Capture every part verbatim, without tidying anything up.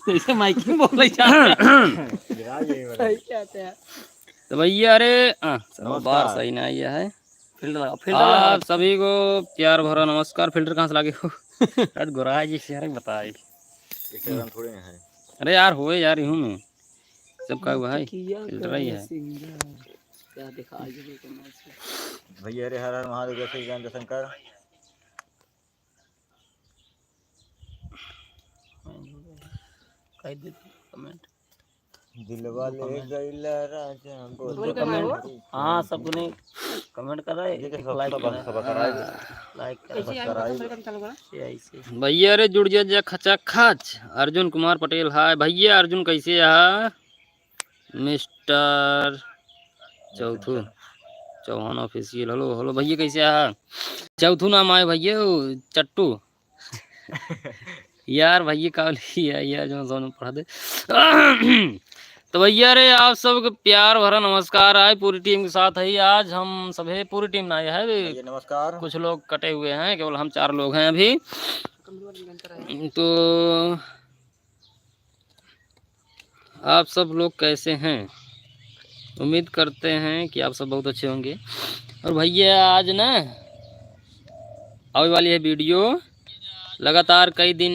जैसे माइक में बोले जाते हैं। सही कहते हैं। तो भैया, अरे, हाँ, चलो, नमस्कार। बार सही ना आया है। फिल्टर लगा, फिल्टर लगा। आप सभी को प्यार भरा नमस्कार। फिल्टर कहाँ से लागे हो? आज गोरा जी से यार बताई। इस तरह थोड़े हैं। अरे यार, होए यार, यूं में सब का हुआ है, किया फिल्टर ही करे है। सिंगर। क्या दिखाई दे तुम ऐसे? भैया रे, हर हर महादेव, जय श्री राम, जय शंकर। कह दे कमेंट। दिलवा ले गइला राजा, बोल बोल कमेंट। कमेंट। हाँ, सब ने कमेंट करा है, ये एक सब, लाइक सब, करा है। सब करा है। हाँ, लाइक करा। कैसे आई? सब्सक्राइब। ये ऐसे। भैया रे, जुड़ जा, जा, खचा खच। अर्जुन कुमार पटेल, हाय। भैया अर्जुन, कैसे है? मिस्टर चौथू चौहान ऑफिशियल, हेलो, हेलो भैया, कैसे है? चौथू नाम आए भैया, वो चट्टू। यार भैया, का बोली है यार, जो जोन पढ़ा दे। तो भैया रे, आप सबके प्यार भरा नमस्कार। आज पूरी टीम के साथ है, आज हम सभे, पूरी टीम ना आया है, भैया, नमस्कार। कुछ लोग कटे हुए हैं, केवल हम चार लोग हैं अभी। तो आप सब लोग कैसे हैं? उम्मीद करते हैं कि आप सब बहुत अच्छे होंगे। और भैया, आज ना आवे वाली है वीडियो, लगातार कई दिन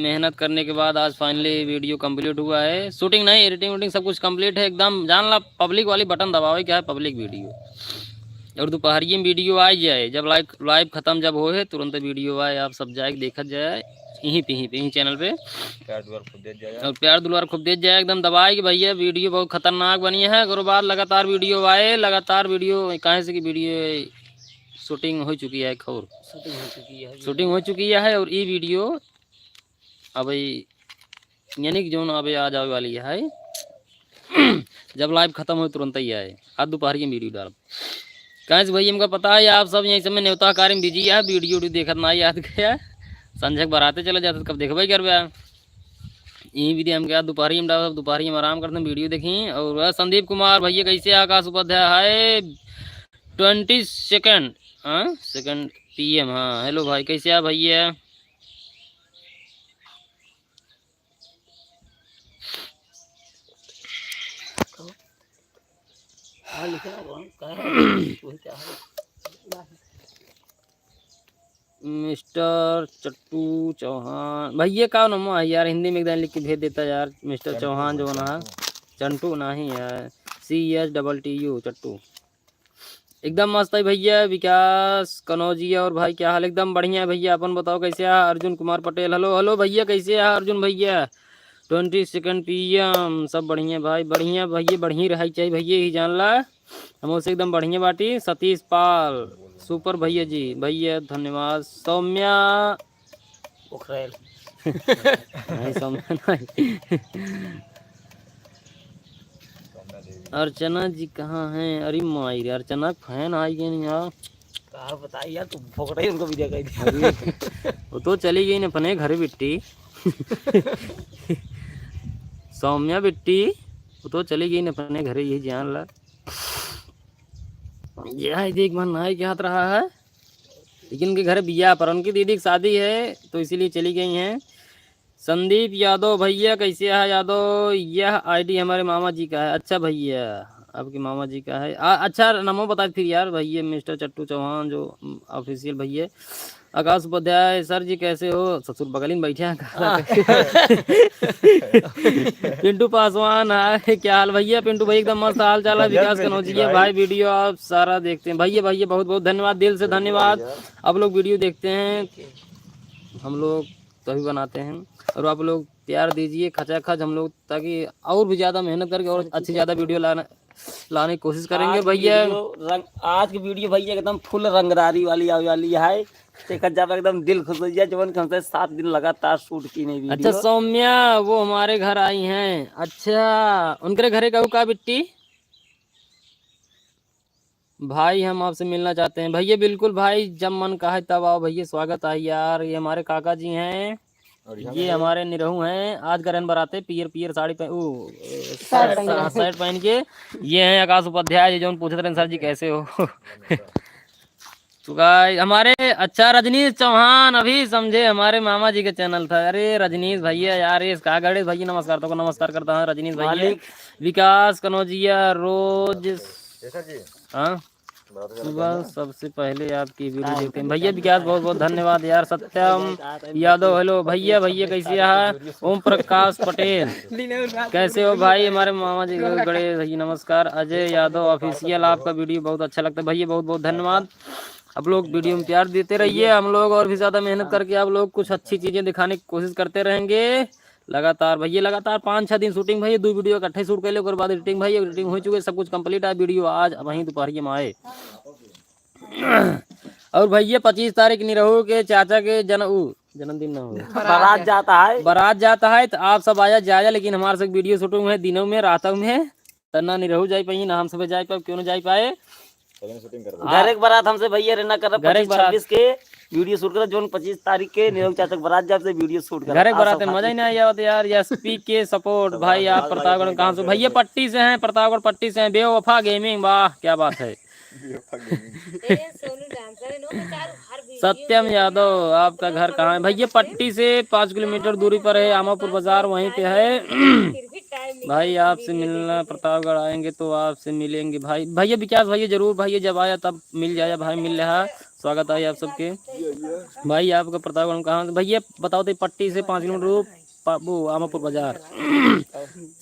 मेहनत करने के बाद आज फाइनली वीडियो कंप्लीट हुआ है। शूटिंग नहीं, एडिटिंग वूटिंग सब कुछ कंप्लीट है एकदम। जान ला, पब्लिक वाली बटन दबावे, क्या है पब्लिक वीडियो। और दोपहरिये में वीडियो आ जाए, जब लाइव, लाइव खत्म जब होए, तुरंत वीडियो आए, आप सब जाए, देखत जाए, यहीं पे, यहीं पे, यहीं चैनल पे। प्यार दुलार खूब देत जाए। और प्यार दुलार खूब देत जाए, एकदम दबाए कि भैया वीडियो बहुत खतरनाक बनी है। अगर बाद लगातार वीडियो आए, लगातार वीडियो, काहे से कि वीडियो शूटिंग हो चुकी है, खौर। शूटिंग हो चुकी है। शूटिंग हो चुकी है और ये वीडियो अब, यानी कि जौन अब आज आवे वाली है, जब लाइव खत्म हो तुरंत ही आए, आज दोपहर की वीडियो डालब। काहे से भैया, हमका पता है आप सब यही समय नेवता कार्य में बिजी है, वीडियो उडियो देखत ना याद गया, संझक बराते चले जाते, कब देखबे करबे। यही वीडियो हम क्या दोपहरी में डालब, दोपहरी में आराम करते हैं, वीडियो देखी। और संदीप कुमार भैया कैसे, आकाश उपाध्याय है, ट्वेंटी सेकंड, हाँ, सेकंड पीएम, हाँ, हेलो भाई, कैसे है भैया? हाँ, लिखा है, वहाँ का है? वही क्या है? मिस्टर चट्टू चौहान। भैया का नाम है यार, हिंदी में एक दान लिख के भेज देता यार, मिस्टर चट्टू चौहान जो भाई, ना है, चट्टू। चंटू नहीं है, C H double T U, चट्टू। एकदम मस्त है भैया। विकास कनौजिया और भाई, क्या हाल? एकदम बढ़िया है भैया, अपन बताओ कैसे है? अर्जुन कुमार पटेल, हेलो, हेलो भैया, कैसे है अर्जुन भैया? ट्वेंटी सेकंड पीएम, सब बढ़िया भाई, बढ़िया भैया, बढ़िया रहे चाहिए भैया, यही जान ला। हम उसे एकदम बढ़िया बाटी। सतीश पाल, सुपर भैया जी, भैया धन्यवाद। सौम्या पोखरेल। नहीं, सौम्या नहीं। अर्चना जी कहाँ हैं? अरे माई रे, अर्चना के फैन आई गए नहीं यार। का बताई यार, तू फोकट ही उनको वीडियो कह दिया। अरे, वो तो चली गई न अपने घर बिट्टी। सौम्या बिट्टी, वो तो चली गई न अपने घर, यही जान ला। यह देख मन नाई के हाथ रहा है, लेकिन उनके घर बिया पर उनकी दीदी की शादी है, तो इसीलिए चली गई हैं। संदीप यादव भैया, कैसे है यादव? यह आईडी हमारे मामा जी का है। अच्छा भैया, आपके मामा जी का है। आ, अच्छा, नमो बता फिर यार भैया, मिस्टर चट्टू चौहान जो, उम, ऑफिशियल भैया। आकाश उपाध्याय, सर जी कैसे हो? ससुर बगल में बैठे हैं। हाँ। पिंटू पासवान, हाय, क्या हाल भैया? पिंटू भाई एकदम मस्त हाल चाल है। बढ़िया, विकास बढ़िया, कनौजिया भाई। भाई, वीडियो आप सारा देखते हैं भैया। भैया बहुत बहुत धन्यवाद, दिल से बढ़िया, धन्यवाद। बढ़िया। आप लोग वीडियो देखते हैं, हम लोग तभी बनाते हैं और आप लोग प्यार दीजिए खचाखच हम लोग, ताकि और भी ज़्यादा मेहनत करके और अच्छी ज़्यादा वीडियो लाना, लाने की कोशिश करेंगे आज की भैया। वीडियो रंग, आज की वीडियो भैया एकदम फुल रंगदारी वाली आवे वाली है। देखा जाए एकदम दिल खुश हो जाए, जवन कि हमसे सात दिन लगातार शूट की नहीं वीडियो। अच्छा सौम्या, वो हमारे घर आई हैं। अच्छा, उनके घरे कहू का बिट्टी? भाई हम आपसे मिलना चाहते हैं। भैया बिल्कुल भाई, जब मन कहे तब आओ भैया, स्वागत है यार। ये हमारे काका जी हैं, और यहाँ ये पे हमारे निरहू हैं। आज गरहन बराते पियर पियर साड़ी पहन, ओ, शर्ट पहन शर्ट, शर्ट पहन के। ये हैं आकाश उपाध्याय, ये जौन पूछत रहे सर जी कैसे हो। तो गाइस, हमारे अच्छा रजनीश चौहान अभी समझे, हमारे मामा जी के चैनल था। अरे रजनीश भैया यार, ये इसका गणेश भैया नमस्कार, तो को नमस्कार करता हूँ रजनीश भैया। मालिक। विकास कनौजिया रोज। हाँ, सुबह सबसे पहले आपकी वीडियो देखते हैं भैया। विकास, बहुत बहुत धन्यवाद यार। सत्यम यादव, हेलो भैया, भैया कैसे हैं? ओम प्रकाश पटेल, कैसे हो भाई? हमारे मामा जी गणेश भैया नमस्कार। अजय यादव ऑफिशियल, आपका वीडियो बहुत अच्छा लगता है भैया, बहुत बहुत धन्यवाद। आप लोग वीडियो में प्यार देते रहिए, हम लोग और भी ज़्यादा मेहनत करके आप लोग कुछ अच्छी चीज़ें दिखाने की कोशिश करते रहेंगे लगातार भैया। लगातार पाँच छः दिन शूटिंग भैया, दो वीडियो इकट्ठे शूट कर ले, ओकर बाद एडिटिंग भैया, एडिटिंग हो चुके, सब कुछ कंप्लीट है। वीडियो आज वहीं दोपहर में आए। और भैया पच्चीस तारीख निरहू के चाचा के जन उ जन्मदिन ना हो। बारात जाता है। बारात जाता है तो आप सब आया जाया, लेकिन हमारे सब वीडियो शूटिंग है दिनों में रातों में, तो ना निरहू जाई पाई ना हम सब जाई पाए। क्यों ना जाई पाए? घरे के बारात हमसे भैया रहना कर घरे के बारात। छब्बीस के वीडियो शूट कर, जोन पच्चीस तारीख के निरहू चाचा के बारात जाब से वीडियो शूट कर। घरे के बारात में मजा ही ना आवत यार। एसपी के सपोर्ट भाई, आप प्रतापगढ़ कहाँ से? भैया पट्टी से हैं, प्रतापगढ़ पट्टी से हैं। बेवफा गेमिंग, वाह क्या बात है। सत्यम यादव, आपका घर कहाँ है? भैया पट्टी से पाँच किलोमीटर दूरी पर है, आमापुर बाजार, वहीं पे है। भाई आपसे मिलना, प्रतापगढ़ आएंगे तो आपसे मिलेंगे भाई। भैया विकास भैया जरूर भैया, जब आया तब मिल जाया भाई, मिल रहा। स्वागत है आप सबके। भाई आपका प्रतापगढ़ कहाँ से? भैया बताओ तो, पट्टी से पाँच किलोमीटर पा-, वो आमापुर बाजार।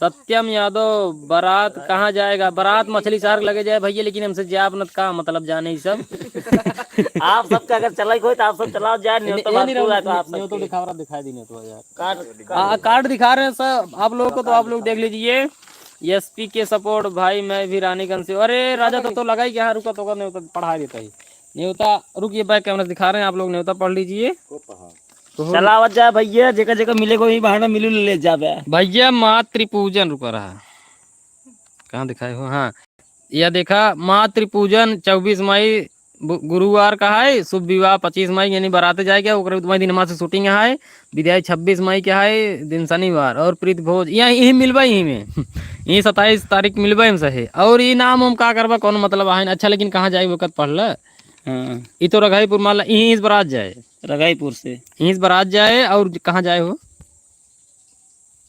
सत्यम यादव, बारात कहाँ जाएगा? बारात मछली शहर लगे जाए भैया, लेकिन हमसे जाब न का मतलब जाने ही सब। आप सबके अगर चले कोई तो आप सब चलाओ जाए, न्योता ए, ए, भरपूर है तो आप सबके। दिखावा, दिखाई दी न्योता यार। कार्ड, हाँ, कार्ड दिखा रहे हैं सब आप लोगों को, तो आप लोग देख लीजिए। एसपी के सपोर्ट भाई, मैं भी रानीगंज से। अरे राजा तो, तो लगा ही क्या, रुका तो न्योता पढ़ा देता ही। न्योता, रुकिए, बैक कैमरा से दिखा रहे हैं, आप लोग न्योता पढ़ लीजिए। चलावत जा भैया, जेका जेका मिले को ही बहाना मिलू ले जाबे। भैया मातृ पूजन रुका रहा, कहाँ दिखाए हो? हाँ, यह देखा, मातृ पूजन चउबीस मई बु-, गुरुवार का है, शुभ विवाह पच्चीस मई यानी बाराते जाए के, ओकरे उतमा दिन हमारे से शूटिंग है, विदाई छब्बीस मई के है, दिन शनिवार, और प्रीत भोज, यहीं, यहीं मिलबा, यहीं में, यहीं सत्ताईस तारीख मिलबा हमसे है। और ये नाम हम का करबा, कौन मतलब आहे? अच्छा, लेकिन कहाँ जाए वो कत पढ़ ले। हाँ। ई तो रघाईपुर माला, यहीं इस बारात जाए। रघाईपुर से। यहीं इस बारात जाए और कहाँ जाए हो?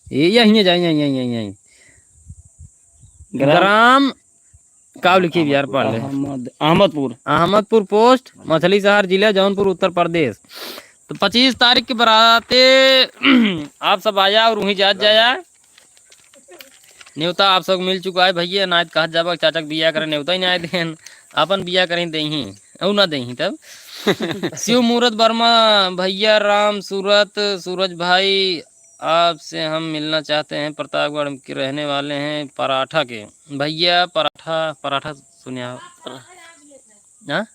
ये यहीं जाए, यहीं, यहीं, यहीं, यहीं। ग्राम ग्राम का लिखी भी यार, पढ़ ले। अहमद-, अहमदपुर। अहमदपुर पोस्ट, मछली शहर जिला, जौनपुर, उत्तर प्रदेश। तो पच्चीस तारीख के बाराते आप सब आया और वहीं जात जाया। न्योता आप सबके मिल चुका है भैया, नाय त कहत जाबा चाचा के बियाह करे न्योता ही नाय देन, आपन बियाह करे देही, औ ना देही तब। शिव मूरत वर्मा, भैया राम सूरत, सूरज भाई, आपसे हम मिलना चाहते हैं, प्रतापगढ़ के रहने वाले हैं, पराठा के। भैया पराठा, पराठा सुनिया। हाँ?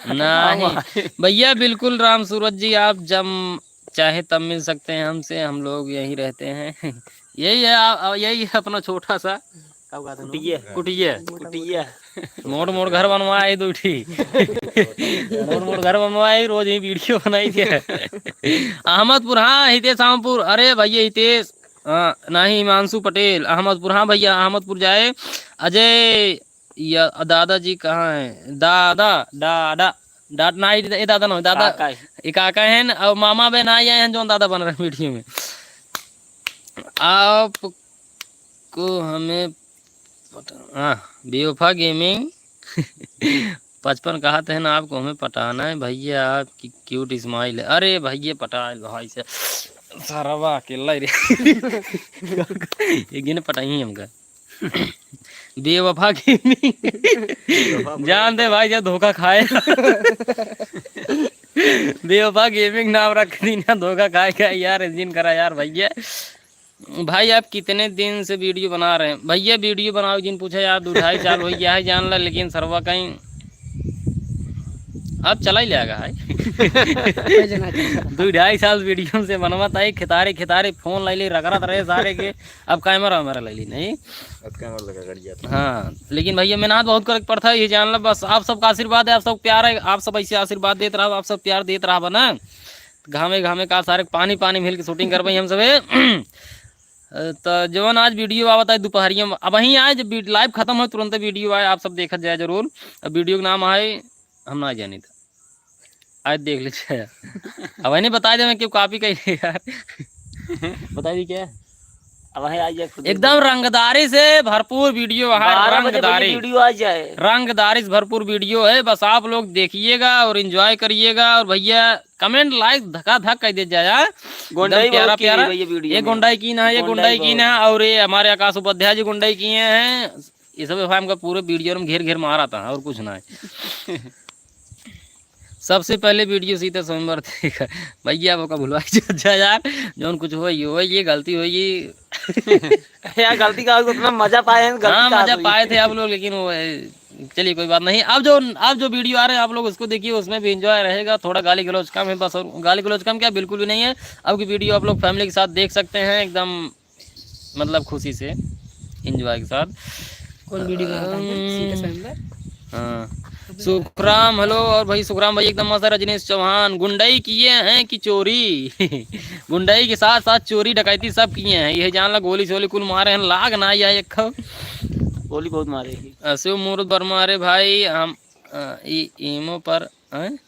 नहीं भैया, बिल्कुल राम सूरत जी, आप जब चाहे तब मिल सकते हैं हमसे, हम लोग यहीं रहते हैं। यही है, आ, आ, यही है अपना छोटा सा का कहते हैं? कुटिया। कुटिया। कुटिया। मोड़ मोड़ घर बनवाए दो ठी। मोड़ मोड़ घर बनवाए, रोज ही वीडियो बनाई थे। अहमदपुर, हाँ, हितेश अहमदपुर। अरे भैया हितेश, हाँ, नहीं, हिमांशु पटेल, अहमदपुर, हाँ भैया, अहमदपुर जाए। अजय या दादाजी कहाँ हैं? दादा, डाडा, डाड-, ना, ए दादा ना, दादा, काका है। ई काका हैं, और मामा बहन आए हैं, जो दादा बन रहे हैं वीडियो में। आपको हमें पटा-, हाँ, बेवफा गेमिंग पचपन कहा थे ना, आपको हमें पटाना है भैया, आपकी क्यूट स्माइल है। अरे भैया पटाइल भाई से, सरवा अकेला ही रे। एक दिन पटाई हमका। बेवफा गेमिंग। जान दे भाई, जब धोखा खाए। बेवफा गेमिंग नाम रख दी ना, धोखा खाए का यार, जिन करा यार भैया। भाई, आप कितने दिन से वीडियो बना रहे हैं? भैया, वीडियो बनावे जिन पूछा यार, दो ढाई साल हो गया है, जान ला, लेकिन सरवा कहीं अब चला ही लेगा है। दो ढाई साल वीडियो से बनवा था, एक खितारे, खितारे फोन ले ले, रगड़त रहे सारे के। अब कैमरा वैमरा ले ली, नहीं? अब कैमरा लगा कर दिया था। हाँ, लेकिन भैया, मेहनत बहुत करे के पड़ता है, ये जान ला। बस आप सबका आशीर्वाद है, आप सब प्यार है, आप सब ऐसे आशीर्वाद देत रहा, आप सब प्यार देत रहा ना। घामे घामे का सारे पानी पानी मिल के शूटिंग करबे हम सबे। अ, त जवन आज video आवत है दोपहरिया में, अबहीं आए, जब वी-, live खतम हो, तुरंते video आए, आप सब देखत जाए जरूर। अब video के नाम आए, हम ना जानी था, आज देख लीजिए। अब इन्हें बता दे, मैं क्यों copy कही यार। बता दी क्या? अब वहीं आ जाए खुद। एकदम रंगदारी से भरपूर video है, बारह बजे भैया रंगदारी। Video आ जाए। रंगदारी से भरपूर video है, बस आप लोग देखिएगा और enjoy करिएगा। और भैया comment like धका धक कर दे जाए, हाँ? गोंडई एकदम प्यारा बहुत की प्यारा। भैया video ये में। गोंडई की ना है, ये गोंडई गोंडई की बहुत। ना, और ये हमारे आकाश उपाध्याय जी गोंडई की हैं। ये सब भाई हमका पूरे video में घेर घेर मारा था, और कुछ ना है। सबसे पहले video सीता स्वयंवर देखा। भैया, वो का भुलवा के जा, जा यार, जौन कुछ हो, ये हो, ये गलती हो, ये यार, गलती का उतना मजा पाए हैं, गलती हाँ, का मजा होई? पाए थे आप लोग, लेकिन वो, ए, चलिए, कोई बात नहीं। अब जो, अब जो video आ रहे हैं, आप लोग उसको देखिए, उसमें भी enjoy रहेगा। थोड़ा गाली गलौज कम है बस, और गाली गलौज कम क्या, बिल्कुल भी नहीं है। अब की video आप लोग family के साथ देख सकते हैं, एकदम मतलब खुशी से, enjoy के साथ। कौन video बनाता है? अम, सीता स्वयंवर? हाँ। सुखराम, hello। और भाई सुखराम भाई एकदम मस्त है। रजनीश चौहान, गुंडई किए हैं कि चोरी? गुंडई के साथ साथ चोरी डकैती सब किए हैं। ये जान ला, गोली सोली कुल मारे हैं, लाग ना आया एक खो। गोली बहुत मारे हैं। अ, शिव मूर्त वर्मा, अरे भाई हम, अ, ई-, ईमो पर, हैं?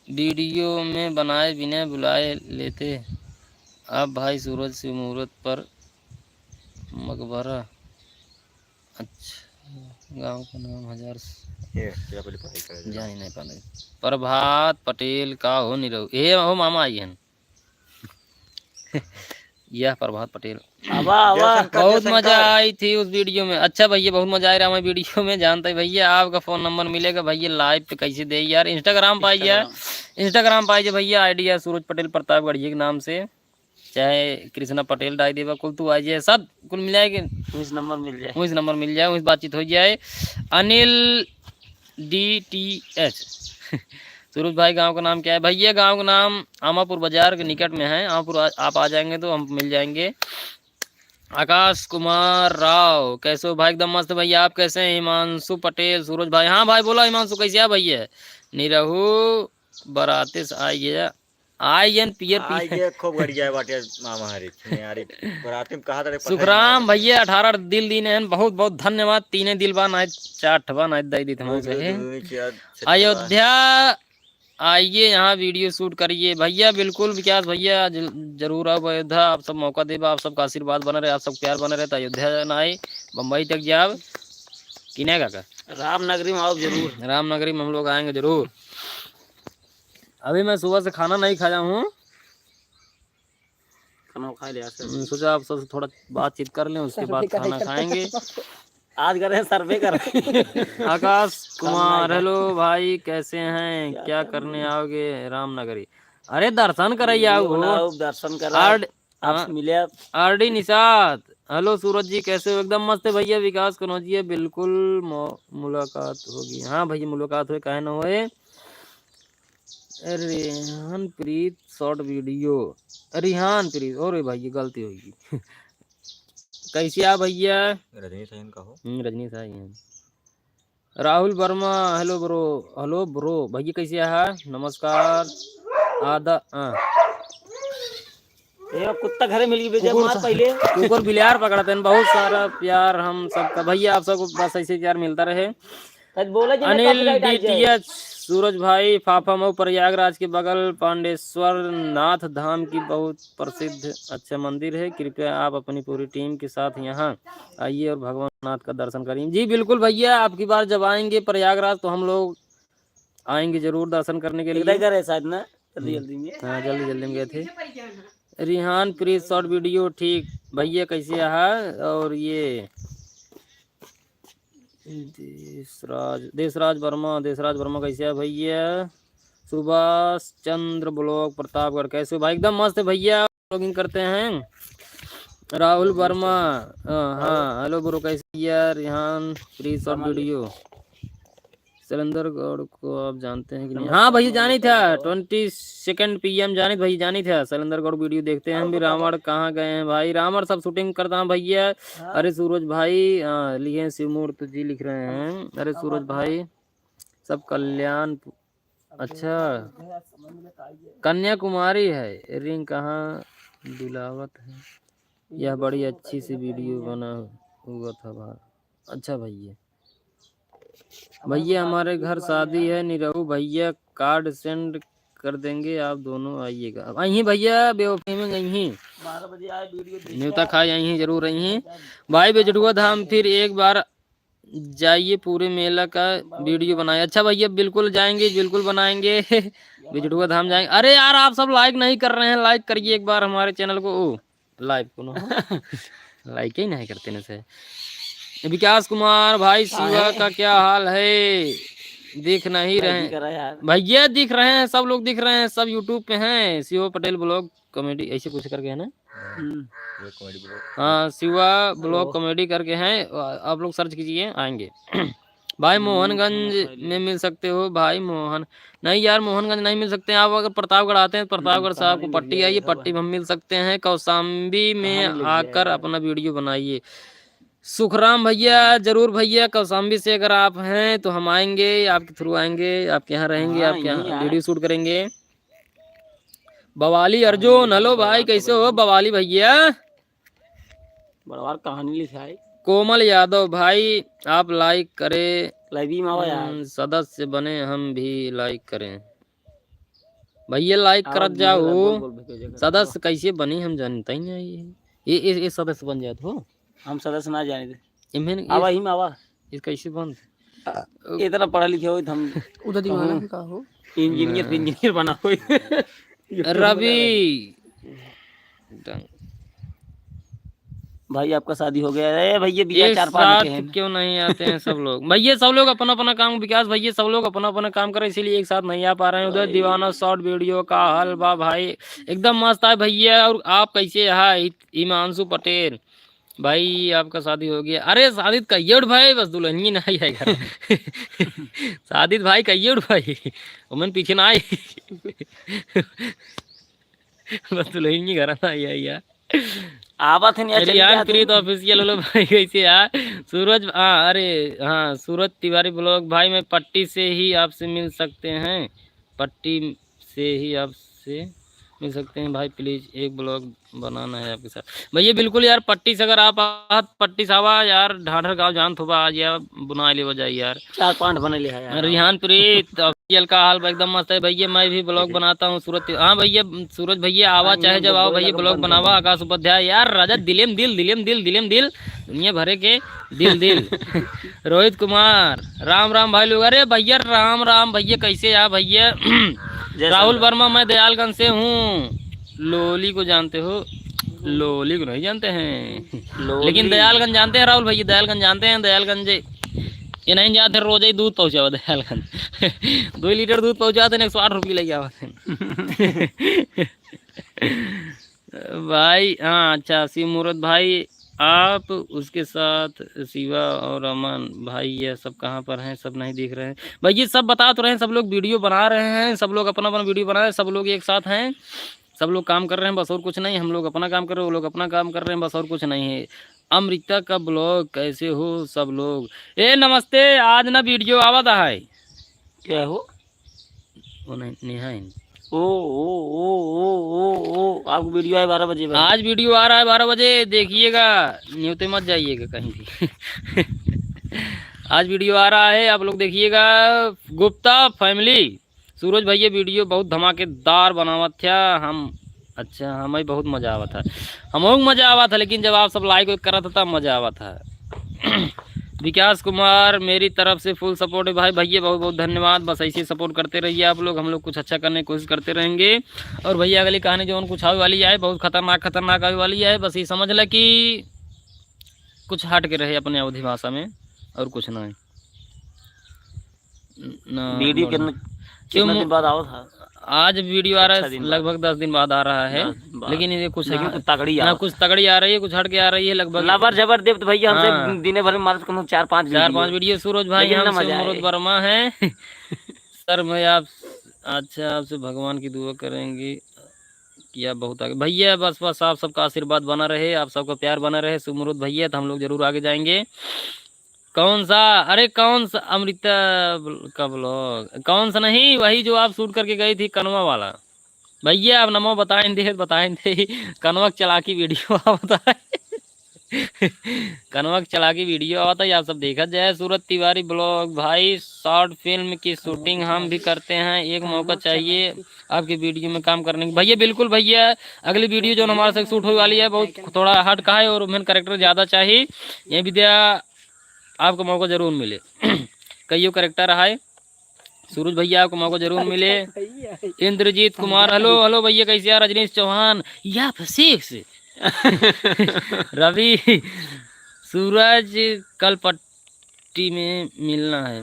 Video में बनाए बिना बुलाए लेते। अब भाई सूरज शिव मूर्त पर मकबरा। अच्छा, गाँव का नाम हजार स-, ये, ये अपनी पढ़ाई करे जरा। जान ही नहीं पाले। प्रभात पटेल का हो निरहू। ए हो मामा आई हन। यह प्रभात पटेल। आवा, आवा। जयशंकर, बहुत जयशंकर। मजा आई थी उस video में। अच्छा भैया, बहुत मजा आया रहा हमें video में। जानते हैं भैया, आपका phone number मिलेगा भैया, live पे कैसे दे यार? Instagram पे आइए, Instagram। Instagram पे आइए भैया, ID है सूरज पटेल प्रतापगढ़ के नाम से, चाहे कृष्णा पटेल डाल देबा, कुल तू आ जाए, सब कुल मिल जाएगी। उस number मिल जाए। उस number मिल जाए, उस बातचीत हो जाए। अनिल D T H। सूरज भाई, गांव का नाम क्या है? भैया, गांव का नाम आमापुर बाजार के निकट में है। आमापुर आ-, आप आ जाएंगे तो हम मिल जाएंगे। आकाश कुमार राव, कैसे हो भाई? एकदम मस्त भैया, आप कैसे हैं? हिमांशु पटेल, सूरज भाई, हाँ भाई, बोला हिमांशु, कैसे है भैया? निरहू बराते से आई गया, आई एन पियर आई पियर। ये खूब गड़िया बाटे मामा हरी, छिनियारी। बराती में कहा था रे, पता ही सुखराम नहीं। भैया अठारह दिल दीने हैं, बहुत बहुत धन्यवाद। तीने दिल बा, नाय चार ठबा, नाय दई दी थमा दो, से दो, है। दो, दो, चार, छह, अयोध्या आइए, यहाँ video shoot करिए। भैया बिल्कुल विकास भैया, ज-, जरूर आओ अयोध्या, आप सब मौका देबा, आप सबका आशीर्वाद बने रहे, आप सब प्यार बने रहे, तो अयोध्या ना आई, बम्बई तक जाब। किने काका? रामनगरी में आओ जरूर। रामनगरी में हम लोग आएंगे जरूर। अभी मैं सुबह से खाना नहीं खाया हूँ। खाना खा लिया सर। हम्म, सोचा आप सबसे थोड़ा बातचीत कर लें, उसके बाद खाना खाएंगे। आज कर रहे हैं survey कर रहे हैं। आकाश कुमार, hello भाई, कैसे हैं? क्या करने आओगे रामनगरी? अरे दर्शन करैया video हो। बनाओ, दर्शन करा। आर-, आपसे हाँ। मिले आप। आर डी निषाद, hello सूरज जी, कैसे हो? एकदम मस्त है भैया, विकास कनौजिया, बिल्कुल मो-, मुलाकात होगी। हाँ भैया, मुलाकात होए, काहे ना होए। रेहान प्रीत short video, रेहान प्रीत, अरे भाई, ये गलती होगी। कैसे आ भैया? रजनीश है इनका हो। हम्म, रजनीश है ये। राहुल वर्मा, hello bro, hello bro, भैया कैसे आ? नमस्कार, आदा, हाँ। ये कुत्ता घरे मिल गई, बेजा कुकुर मार सा-, पहले। कुकुर बिलार पकड़ते हैं, बहुत सारा प्यार हम सबका। भैया आप सबको बस ऐसे प्यार मिलता रहे। आज बोला जी, अनिल copyright आ जाए। D T H, सूरज भाई, फाफा मऊ प्रयागराज के बगल पांडेश्वर नाथ धाम की बहुत प्रसिद्ध अच्छा मंदिर है, कृपया आप अपनी पूरी team के साथ यहाँ आइए और भगवान नाथ का दर्शन करिए। जी बिल्कुल भैया, आपकी बार जब आएंगे प्रयागराज तो हम लोग आएंगे जरूर दर्शन करने के लिए। इधर है शायद ना, जल्दी हम्म। जल्दी में। हाँ, जल्दी जल्दी में गए थे। रिहान प्रीत short video, ठीक भैया, कैसे आहा? और ये देशराज, देशराज वर्मा, देशराज वर्मा कैसे है भैया? सुभाष चंद्र vlog प्रतापगढ़, कैसे हो भाई? एकदम मस्त है भैया, vlogging करते हैं। राहुल वर्मा, हाँ, हाँ, hello bro, कैसे भैया? रिहान प्रीत short video। शैलेंद्र गौड़ को आप जानते हैं कि नहीं? हाँ भैया, जानी था, twenty second P M जानी था भैया, जानी था। शैलेंद्र गौड़ video देखते हैं हम भी। रावण कहाँ गए हैं भाई? रावण सब shooting करता है भैया। हाँ। अरे सूरज भाई, हाँ, लिखे हैं शिवमूर्त जी लिख रहे हैं। अरे सूरज भाई, सब कल्याण, अच्छा, कन्याकुमारी है, ring कहाँ दुलावत है? यह बड़ी अच्छी सी वीडियो बना हुआ था भाई। अच्छा भैया, भैया हमारे घर शादी है निरहू भैया, कार्ड सेंड कर देंगे, आप दोनों आइएगा। अब अहीं भैया बेवफी में गई हैं, बारह बजे आए वीडियो देख न्योता खाए आई हैं, जरूर आई हैं। भाई बिजड़ुआ धाम फिर एक बार जाइए, पूरे मेला का वीडियो बनाए। अच्छा भैया बिल्कुल जाएंगे, बिल्कुल बनाएंगे। बिजड़ुआ धाम जाएंगे। अरे यार आप सब लाइक नहीं कर रहे हैं, लाइक करिए एक बार हमारे चैनल को। ओ लाइव को ना लाइक ही नहीं करते ना से। विकास कुमार भाई, शिवा का क्या हाल है? दिख नहीं रहे हैं। भैया दिख रहे हैं, सब लोग दिख रहे हैं, सब YouTube पे हैं। शिवा पटेल ब्लॉग कॉमेडी ऐसे कुछ करके है ना? हम्म। हाँ, शिवा ब्लॉग कॉमेडी करके हैं, आ-, आप लोग सर्च कीजिए, आएंगे। भाई मोहनगंज में मिल सकते हो भाई मोहन। नहीं यार, मोहनगंज नहीं मिल सकते हैं। आप अगर प्रतापगढ़ आते हैं, प्रतापगढ़ से आपको पट्टी आइए, पट्टी में हम मिल सकते हैं। कौशाम्बी में आकर अपना वीडियो बनाइए। सुखराम भैया, जरूर भैया, कौशाम्बी से अगर आप हैं तो हम आएंगे, आपके थ्रू आएंगे, आपके यहाँ रहेंगे, हाँ, आपके यहाँ वीडियो शूट करेंगे। बवाली अर्जुन, हेलो भाई, कैसे हो बवाली भैया? बड़वार कहानी लिखाई। कोमल यादव भाई, आप लाइक करें। लाइव में आवा यार। हम्म, सदस्य बने, हम भी लाइक करें। भैया लाइक आवा करत जाओ। बोल, बोल, बोल, बोल, बोल। सदस्य कैसे बनी, हम जानते ही नहीं। ये, ये, ये सदस्य बन जात हो। हम सदस्य ना जाने दे। इमें आवा ये, ही में आवा। ये कैसे बन? आ, इतना पढ़ा लिखे हो, हम उधर दीवाना कहूँ। भी का हो? इंजीनियर, हाँ। इंजीनियर बना हो। रवि। भाई, आपका शादी हो गया। ए भैया, भैया, एक चार पाँच साथ के हैं। क्यों नहीं आते हैं सब लोग? भैया, सब लोग अपना अपना काम, विकास भैया, सब लोग अपना अपना काम कर रहे, इसीलिए एक साथ नहीं आ पा रहे हैं। उधर भाई। दीवाना शॉर्ट वीडियो का हाल बा भाई, एकदम मस्त है भैया। और आप कैसे है? हि-, हिमांशु पटेल भाई, आपका शादी हो गया? अरे, शादी तो कहिए उठ भाई, बस दुल्हनिया ना आई है घर। शादी तो भाई कहिए उठ भाई, उमन पीछे ना आई। बस दुल्हनिया घर ना आई है यार। आवत है नहीं, चली रियान जात है। प्रीत ऑफिशियल, हेलो भाई, कैसे यार? सूरज, हाँ, अरे, हाँ, सूरज तिवारी ब्लॉग, भाई, मैं पट्टी से ही आपसे मिल सकते हैं? पट्टी से ही आपसे मिल सकते हैं भाई, प्लीज एक ब्लॉग बनाना है आपके साथ। भैया, बिल्कुल यार, पट्टी से अगर आप आत, पट्टी से आवा यार, ढाढर गाँव जान थोबा, आज यार, बुना ले बजाई यार। चार पाँच बने ले है यार। रिहान प्रीत ऑफिशियल का हाल बा, एकदम मस्त है भैया, मैं भी ब्लॉग बनाता हूँ सूरज। हाँ भैया, सूरज भैया आवा, हाँ, चाहे जब आओ भैया, ब्लॉग बनावा। आकाश उपाध्याय, यार राजा, दिलेम दिल, दिलेम दिल, दिलेम दिल, दुनिया भरे के दिल, दिल। रोहित कुमार, राम राम भाई लोग। अरे भैया, राम राम भैया, कैसे आ भैया? जय राहुल शंकर। वर्मा, मैं दयालगंज से हूँ। लोली को जानते हो? लोली को नहीं जानते हैं, लोली। लेकिन दयालगंज जानते हैं राहुल भैया, दयालगंज जानते हैं, दयालगंज। ये नहीं जानते, रोज ही दूध पहुँचावा दयालगंज। दो लीटर दूध पहुँचाते हैं, एक सौ आठ रुपये ले आवा। भाई, हाँ, अच्छा, शिव मूरत भाई, आप उसके साथ शिवा और अमन भाई, ये सब कहाँ पर हैं? सब नहीं दिख रहे हैं। भाई, ये सब बता तो रहे हैं, सब लोग वीडियो बना रहे हैं, सब लोग अपना अपना वीडियो बना रहे हैं, सब लोग एक साथ हैं, सब लोग काम कर रहे हैं, बस और कुछ नहीं। हम लोग अपना काम कर रहे हैं, वो लोग अपना काम कर रहे हैं, बस और कुछ नहीं है। अमृता का ब्लॉग, कैसे हो सब लोग? ए, नमस्ते, आज ना वीडियो आवत है। क्या हो? वो नहीं, नेहा है। ओ, ओ, ओ, ओ, ओ, ओ, आपको वीडियो आए बारह बजे बा। आज वीडियो आ रहा है बारह बजे, देखिएगा, न्योते मत जाइएगा कहीं भी। आज वीडियो आ रहा है, आप लोग देखिएगा। गुप्ता फैमिली, सूरज भैया वीडियो बहुत धमाकेदार बनावत था, हम, अच्छा, हमें बहुत मजा आवत है, हमहू मजा आवत है, लेकिन जब आप सब लाइक वाइक करत है तब मजा आवत है। विकास कुमार, मेरी तरफ से फुल सपोर्ट है भाई। भैया बहुत बहुत धन्यवाद, बस ऐसे सपोर्ट करते रहिए आप लोग, हम लोग कुछ अच्छा करने की कोशिश करते रहेंगे। और भैया अगली कहानी जो कुछ आवे वाली है, बहुत खतरनाक खतरनाक आवे वाली है, बस ये समझ लें कि कुछ हट के रहे अपने अवधी भाषा में, और कुछ नहीं। न, वीडियो न, कितना, क्यों कितना मु-, दिन बाद आवत है? आज वीडियो आ रहा है, अच्छा दिन बाद। लगभग दस दिन बाद आ रहा है, दस दिन बाद। लेकिन ये कुछ लेकिन ना, कुछ तगड़ी ना आवत कुछ है। तगड़ी आ रही है, कुछ हट के आ रही है लगभग। लबर जबर देव तो भैया हमसे हाँ। दिने भर में मारत कम से कम चार पाँच चार वीडियो। पाँच वीडियो सूरज भाई, लेकिन ना हमसे मजा आए। मुरुद वर्मा है। सर मैं आप, अच्छा, आपसे भगवान की दुआ करेंगे कि आप बहुत आगे। भैया बस, बस आप सबका आशीर्वाद बना रहे, आप सबका प्यार बना रहे सुमरुद भैया, तो हम लोग जरूर आगे जाएंगे। कौन सा? अरे कौन सा अमृता ब्ल-, का ब्लॉग? कौन सा नहीं, वही जो आप शूट करके गई थी कनवा वाला। भैया, अब नमो बताइन दे, बताइन दे। कनवा क चलाकी वीडियो आवत है। कनवा क चलाकी वीडियो आवत है, आप सब देखत जाए। सूरज तिवारी ब्लॉग, भाई, शॉर्ट फिल्म की शूटिंग हम भी करते हैं, एक मौका चाहिए आपकी वीडियो में काम करने की। भैया, बिल्कुल भैया, अगली वीडियो जो हमारे साथ शूट होने वाली है, बहुत थोड़ा हट का है और उमें कैरेक्टर ज़्यादा चाहिए। ये विद्या आपको मौका जरूर मिले। कईयो कैरेक्टर है, सूरज भैया आपको मौका जरूर मिले। इंद्रजीत कुमार, हेलो, हेलो भैया, कैसे हैं? रजनीश चौहान, या फिर सिक्स। रवि, सूरज, कल पट्टी में मिलना है।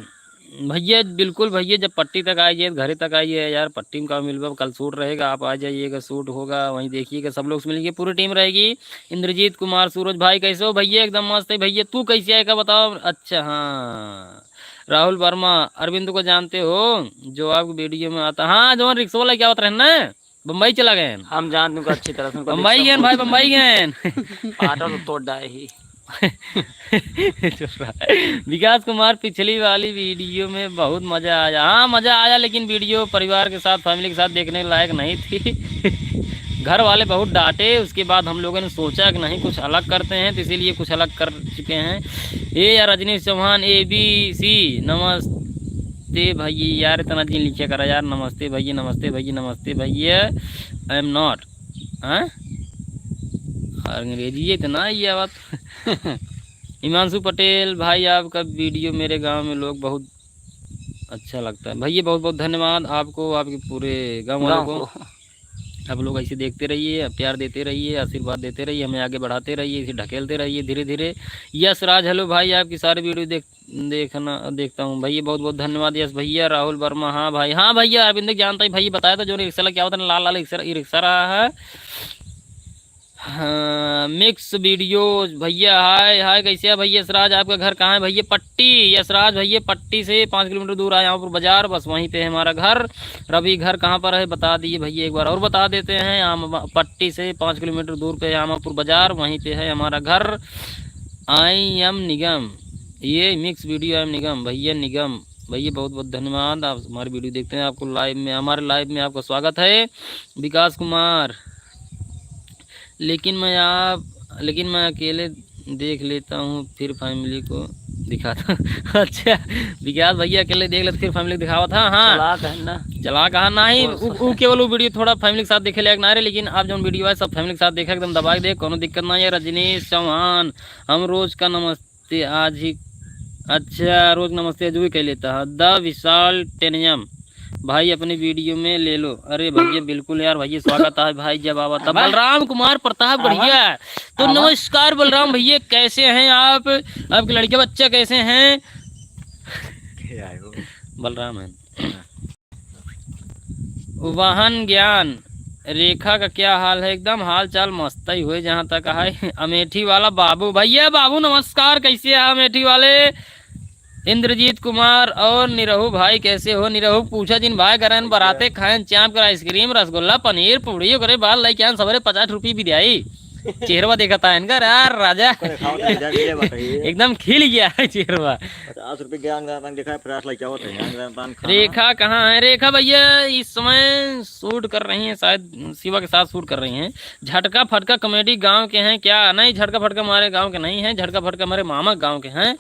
भैया, बिल्कुल भैया, जब पट्टी तक आइए, घरे तक आइए यार, पट्टी में का मिलबा, कल शूट रहेगा, आप आ जाइएगा, शूट होगा, वहीं देखिएगा, सब लोग से मिलेंगे, पूरी टीम रहेगी। इंद्रजीत कुमार, सूरज भाई, कैसे हो भैया? एकदम मस्त है भैया, तू कैसे है का बताओ? अच्छा, हाँ, राहुल वर्मा, अरविंद को जानते हो, जो आपको वीडियो में आता, हाँ, जो रिक्शा वाला क्या होता है ना, बम्बई चला गए हैं। हम जानते हैं उनको अच्छी तरह से, उनको बम्बई रिक्शा गए हैं भाई, बहुत बम्बई गए हैं। आटा तो तोड़ डाए ही। विकास कुमार, पिछली वाली वीडियो में बहुत मज़ा आया। हाँ, मज़ा आया, लेकिन वीडियो परिवार के साथ, फैमिली के साथ देखने लायक नहीं थी। घर वाले बहुत डांटे, उसके बाद हम लोगों ने सोचा कि नहीं, कुछ अलग करते हैं, तो इसीलिए कुछ अलग कर चुके हैं। ए यार, रजनीश चौहान, ए बी सी, नमस्ते भैया। यार, इतना जिन लिखा करा यार, नमस्ते भैया, नमस्ते भैया, नमस्ते भैया, I am not, हाँ? और अंग्रेजी इतना ही आवत। हिमांशु पटेल, भाई, आपका वीडियो मेरे गांव में लोग बहुत अच्छा लगता है। भैया, बहुत बहुत धन्यवाद आपको, आपके पूरे गांव वालों गांव को। को। आप लोग ऐसे देखते रहिए, प्यार देते रहिए, आशीर्वाद देते रहिए, हमें आगे बढ़ाते रहिए, इसे ढकेलते रहिए धीरे धीरे। यश राज, हेलो भाई, आपकी सारी वीडियो देख, देखना, देखता हूँ भैया, बहुत बहुत धन्यवाद यश भैया। राहुल वर्मा, हाँ भाई, हाँ भैया, अरविंद जानता ही भैया, बताया था जो रिक्शा क्या होता है, लाल लाल रिक्शा, रिक्शा रहा है। हाँ, मिक्स वीडियो भैया, हाय, हाय, कैसे है भैया? यशराज, आपका घर कहाँ है भैया? पट्टी, यशराज भैया, पट्टी से पाँच किलोमीटर दूर है आमापुर बाजार, बस वहीं पे है हमारा घर। रवि, घर कहाँ पर है, बता दिए भैया एक बार और बता देते हैं। आम, पट्टी से पाँच किलोमीटर दूर पे है आमापुर बाजार, वहीं पे है हमारा घर। I am निगम, ये मिक्स वीडियो, I am निगम, भैया निगम, भैया बहुत बहुत धन्यवाद, आप हमारी वीडियो देखते हैं, आपको लाइव में, हमारे लाइव में आपका स्वागत है। विकास कुमार, लेकिन मैं आप, लेकिन मैं अकेले देख लेता हूँ, फिर फैमिली को दिखाता हूँ। अच्छा, विकास भैया अकेले देख लेते, फिर फैमिली को दिखावा था। हाँ, चला कहना। चला कहा नहीं, उ, उ केवल वो वीडियो थोड़ा फैमिली के साथ देखे लायक ना रहे, लेकिन आप जौन वीडियो है सब फैमिली के साथ देखा, एकदम दबा के देख, कोनो दिक्कत ना है। रजनीश चौहान, हम रोज का नमस्ते आज ही, अच्छा, रोज नमस्ते आज भी कह लेता है। द विशाल टेनियम, भाई, अपनी वीडियो में ले लो। अरे भैया, बिल्कुल यार, भैया, स्वागत है भाई, जब आवा तब। आवा। बलराम कुमार प्रताप, आवा। गढ़िया। तो आवा। नमस्कार बलराम भैया, कैसे हैं आप? आपके लड़के बच्चे कैसे हैं? के आए हो? बलराम है। हाँ। वाहन ज्ञान, रेखा का क्या हाल है? एकदम हाल चाल मस्त ही हुए जहाँ तक है। अमेठी वाला बाबू, भैया बाबू नमस्कार, कैसे है अमेठी वाले? इंद्रजीत कुमार और निरहू भाई कैसे हो? निरहू पूछा जिन भाई, गरन बराते खाएन चाप कर आइसक्रीम, रसगुल्ला, पनीर, पूड़ी, ओकरे बाद लइके आन सबरे पचास रुपये भी दियाई। चेहरवा देखता है इनका, यार राजा। करे खाओ तो इधर भी ले बताइए। एकदम खिल गया है चेहरवा। पचास रुपये के अंग दान दिखाए, फिर लइके आवत है, अंग दान खाना। रेखा कहाँ है? रेखा भैया इस समय शूट कर रही हैं, शायद शिवा के साथ शूट कर रही हैं। झटका फटका कॉमेडी गांव के हैं क्या? नहीं, झटका फटका हमारे गांव के नहीं हैं, झटका फटका हमारे मामा गांव के हैं।